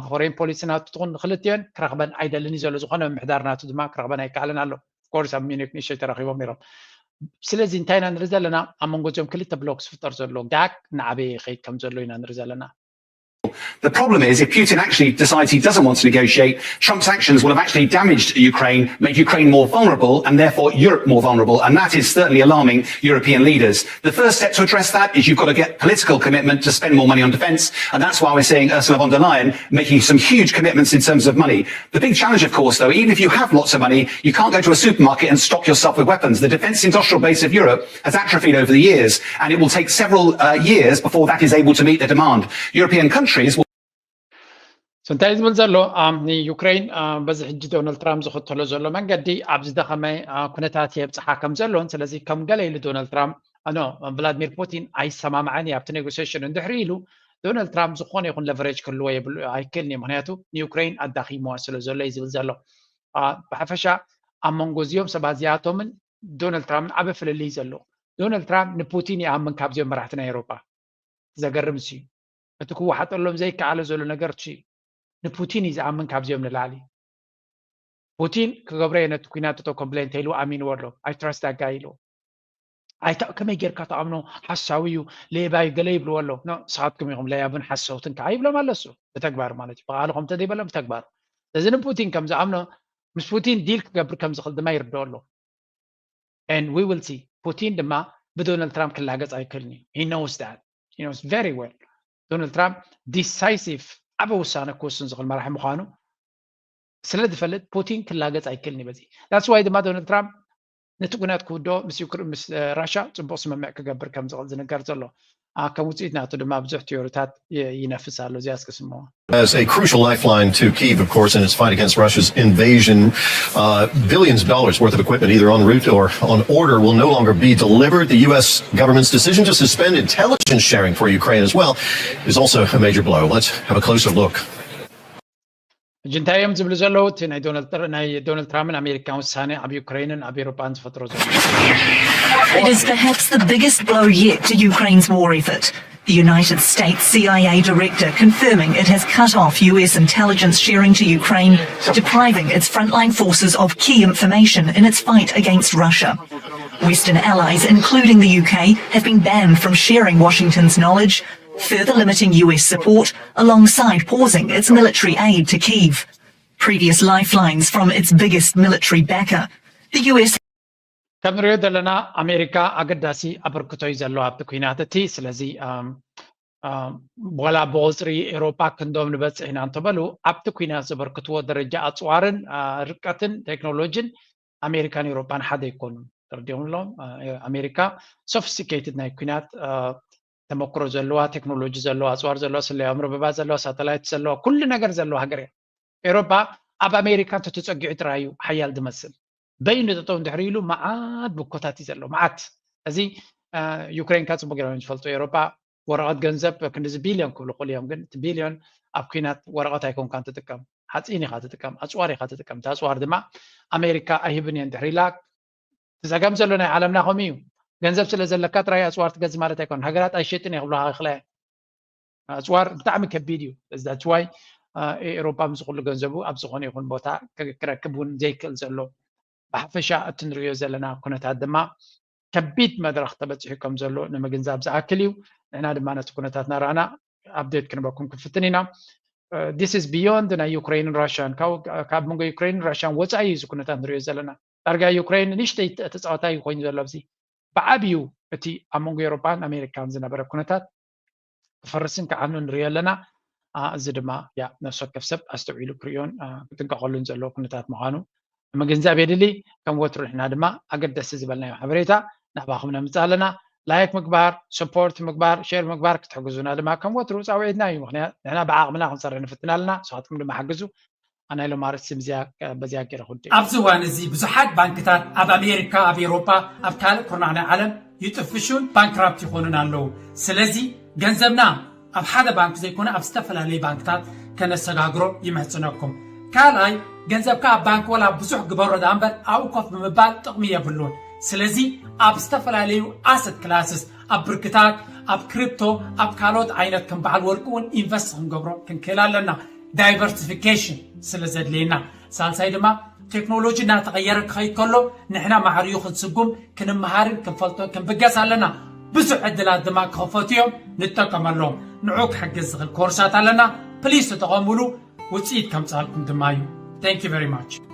ፎሬን ፖሊሲ ናቱ ትኹን ንክልቲኦን ክረኽበን ኣይደልን እዩ ዘሎ። ዝኾነ ምምሕዳር ናቱ ድማ ክረኽበን ኣይከኣልን ኣሎ። ኮርስ ኣብ ሚኒክ ንእሽተይ ተራኺቦም ነይሮም። ስለዚ እንታይ ኢና ንርኢ ዘለና? ኣብ መንጎ እዚኦም ክልተ ብሎክ ዝፍጠር ዘሎ ጋግ እናዓበየ ይኸይድ ከም ዘሎ ኢና ንርኢ ዘለና። The problem is, if Putin actually decides he doesn't want to negotiate, Trump's actions will have actually damaged Ukraine, made Ukraine more vulnerable, and therefore Europe more vulnerable. And that is certainly alarming European leaders. The first step to address that is you've got to get political commitment to spend more money on defence, and that's why we're seeing Ursula von der Leyen making some huge commitments in terms of money. The big challenge, of course, though, even if you have lots of money, you can't go to a supermarket and stock yourself with weapons. The defence industrial base of Europe has atrophied over the years, and it will take several uh, years before that is able to meet the demand. European countries will እንታይ ዝብል ዘሎ ንዩክሬን በዚ ሕጂ ዶናልድ ትራምፕ ዝኽተሎ ዘሎ መንገዲ ኣብ ዝደኸመ ኩነታት የብፅሓ ከም ዘሎን ስለዚ ከም ገለ ኢሉ ዶናልድ ትራምፕ ኖ ቭላድሚር ፑቲን ኣይሰማማዕን እዩ ኣብቲ ኔጎሲሽን እንድሕሪ ኢሉ ዶናልድ ትራምፕ ዝኾነ ይኹን ለቨሬጅ ክህልዎ የብሉ ኣይክእልን እዩ ምክንያቱ ንዩክሬን ኣዳኺምዋ ስለ ዘሎ እዩ ዝብል ዘሎ። ብሓፈሻ ኣብ መንጎ እዚኦም ሰባት እዚኣቶምን ዶናልድ ትራምፕን ዓበ ፍልልይ ዘሎ። ዶናልድ ትራምፕ ንፑቲን ይኣምን ካብዚኦም መራሕቲ ናይ ኤሮፓ። ዘገርም ሲ እቲ ክወሓጠሎም ዘይከኣለ ዘሎ ነገር ሲ ንፑቲን እዩ ዝኣምን ካብዚኦም ንላዕሊ። ፑቲን ክገብረ እየ ነቲ ኩናት እቶ ኮምፕሌን ተይልዎ ኣሚንዎ ኣሎ። I trust that guy ኢልዎ። ኣይታ ከመይ ጌርካ ተኣምኖ ሓሳዊ እዩ ሌባ እዩ ገለ ይብልዎ ኣሎ። ንስኻትኩም ኢኹም ለያብን ሓሰውትን ከዓ ይብሎም ኣለሱ ብተግባር ማለት እዩ። ብቃሉ ከምተ ዘይበሎም ብተግባር። ስለዚ ንፑቲን ከም ዝኣምኖ ምስ ፑቲን ዲል ክገብር ከም ዝኽእል ድማ ይርድኦ ኣሎ። And we will see. ፑቲን ድማ ብዶናልድ ትራምፕ ክላገፅ ኣይክእልን እዩ። He knows that. He knows very well. ዶናልድ ትራምፕ ዲሳይሲቭ ዓበ ውሳነ ክውስን ዝኽእል መራሒ ምዃኑ ስለ ዝፈልጥ ፑቲን ክላገፅ ኣይክእልን እዩ በዚ። That's why ድማ ዶናልድ ትራምፕ ነቲ ኩናት ክውድኦ ምስ ዩክሬን ምስ ራሻ ፅቡቅ ስምምዕ ክገብር ከም ዝኽእል ዝንገር ዘሎ። ከም ውፅኢት ናቱ ድማ ብዙሕ ቲዮሪታት ይነፍስ ኣሎ። እዚኣ እስኪ ስምዋ። As a crucial lifeline to Kyiv, of course, in its fight against Russia's invasion. Uh, billions of dollars worth of equipment, either en route or on order, will no longer be delivered. The U S government's decision to suspend intelligence sharing for Ukraine as well is also a major blow. Let's have a closer look. ሕጂ እንታይ እዮም ዝብሉ ዘለዉ? እቲ ናይ ዶናልድ ትራምፕን ኣሜሪካን ውሳነ ኣብ ዩክሬንን ኣብ ኤሮጳን ዝፈጥሮ ዘሎ። It is perhaps the biggest blow yet to Ukraine's war effort. The United States C I A director confirming it has cut off U S intelligence sharing to Ukraine, depriving its frontline forces of key information in its fight against Russia. Western allies, including the U K, have been banned from sharing Washington's knowledge, further limiting U S support alongside pausing its military aid to Kyiv. Previous lifelines from its biggest military backer, the U S. ከም ንሪኦ ዘለና ኣሜሪካ ኣገዳሲ ኣበርክቶ እዩ ዘለዎ ኣብቲ ኩናት እቲ ስለዚ ዋላ ብቁፅሪ ኤሮፓ ክንዶም ንበፅሕ ኢና እንተበሉ ኣብቲ ኩናት ዘበርክትዎ ደረጃ ኣፅዋርን ርቀትን ቴክኖሎጂን ኣሜሪካን ኤሮፓን ሓደ ኣይኮኑን። ተረዲኦም ኣለዎም። ኣሜሪካ ሶፊስቲኬትድ ናይ ኩናት ተመክሮ ዘለዋ ቴክኖሎጂ ዘለዋ ኣፅዋር ዘለዋ ስለያዊ መርበባት ዘለዋ ሳተላይት ዘለዋ ኩሉ ነገር ዘለዋ ሃገር እያ። ኤሮፓ ኣብ ኣሜሪካ እንተተፀጊዑ ጥራይ እዩ ሓያል ዝመስል። በይኑ ጠጠው እንድሕር ኢሉ መዓት ብኮታት እዩ ዘሎ መዓት። እዚ ዩክሬን ካ ፅቡቅ ገይሮም ዝፈልጡ ኤሮፓ ወረቀት ገንዘብ ክንዲዚ ቢልዮን ክብሉ ክእሉ እዮም ግን እቲ ቢልዮን ኣብ ኩናት ወረቀት ኣይኮንካን ትጥቀም። ሓፂን ኢኻ ትጥቀም፣ ኣፅዋር ኢኻ ትጥቀም። እቲ ኣፅዋር ድማ ኣሜሪካ ኣይህብን እየን ድሕሪ ኢላ። እቲ ፀገም ዘሎ ናይ ዓለምና ከምኡ እዩ። ገንዘብ ስለ ዘለካ ጥራይ ኣፅዋር ትገዝ ማለት ኣይኮነን። ሃገራት ኣይሸጥን እየ ክብሉካ ይኽእላ እየን። ኣፅዋር ብጣዕሚ ከቢድ እዩ። That's why ኤሮፓ ምስ ኩሉ ገንዘቡ ኣብ ዝኾነ ይኹን ቦታ ክረክብ እውን ዘይክእል ዘሎ። ብሓፈሻ እቲ ንሪኦ ዘለና ኩነታት ድማ ከቢድ መድረኽ ተበፂሑ ከም ዘሎ ንምግንዛብ ዝኣክል እዩ። ንሕና ድማ ነቲ ኩነታት ናራእና update ክንበኩም ክፍትን ኢና። This is beyond ናይ ዩክሬንን ራሽያን፣ ካብ መንጎ ዩክሬንን ራሽያን ወፃኢ እዩ እዚ ኩነታት ንሪኦ ዘለና። ዳርጋ ዩክሬን ንእሽተይ ተፃዋታይ ኮይኑ ዘሎ ኣብዚ። ብዓብዩ እቲ ኣብ መንጎ ኤሮፓን ኣሜሪካን ዝነበረ ኩነታት ክፈርስን ክዓኑ ንሪኦ ኣለና። እዚ ድማ ያ ነፍሲ ወከፍ ሰብ ኣስተውዒሉ ክሪኦን ክጥንቀቐሉን ዘለዎ ኩነታት ምዃኑ ምግንዛብ የድሊ። ከም ወትሩ ንሕና ድማ ኣገደስቲ ዝበልናዮ ሓበሬታ ናባኹም ነምፅእ ኣለና። ላይክ ምግባር፣ ሰፖርት ምግባር፣ ሼር ምግባር ክትሕግዙና ድማ ከም ወትሩ ፃውዒትና እዩ። ምክንያት ንሕና ብዓቕምና ክንሰርሕ ንፍትን ኣለና፣ ንስኻትኩም ድማ ሓግዙ። ኣናይ ሎም ኣርእስቲ በዚኣ ገይረ ክውድእ። ኣብዚ እዋን እዚ ብዙሓት ባንክታት ኣብ ኣሜሪካ፣ ኣብ ኤሮፓ፣ ኣብ ካልእ ኩርናዕ ናይ ዓለም ይጥፍሹን ባንክራፕት ይኾኑን ኣለዉ። ስለዚ ገንዘብና ኣብ ሓደ ባንክ ዘይኮነ ኣብ ዝተፈላለዩ ባንክታት ከነሰጋግሮ ይምሕጽነኩም። ካልኣይ፣ ገንዘብካ ኣብ ባንክ ወላ ብዙሕ ግበሮ ደኣ እምበር ኣብኡ ኮፍ ብምባል ጥቕሚ የብሉን። ስለዚ ኣብ ዝተፈላለዩ ኣሰት ክላስስ፣ ኣብ ብርክታት፣ ኣብ ክሪፕቶ፣ ኣብ ካልኦት ዓይነት ከም በዓል ወርቂ እውን ኢንቨስት ክንገብሮ ክንክእል ኣለና። ዳይቨርሲፊኬሽን ስለ ዘድልየና። ሳልሳይ ድማ ቴክኖሎጂ እናተቐየረ ክኸይድ ከሎ ንሕና ማዕርዩ ክንስጉም ክንመሃርን ክንፈልጦን ክንብገስ ኣለና። ብዙሕ ዕድላት ድማ ክኸፈቱ እዮም፣ ንጠቀመሎም። ንዑ ክሕግዝ ዝኽእል ኮርሳት ኣለና። ፕሊስ ተጠቐሙሉ፣ ውፅኢት ከምፅኣልኩም ድማ እዩ። Thank you very much።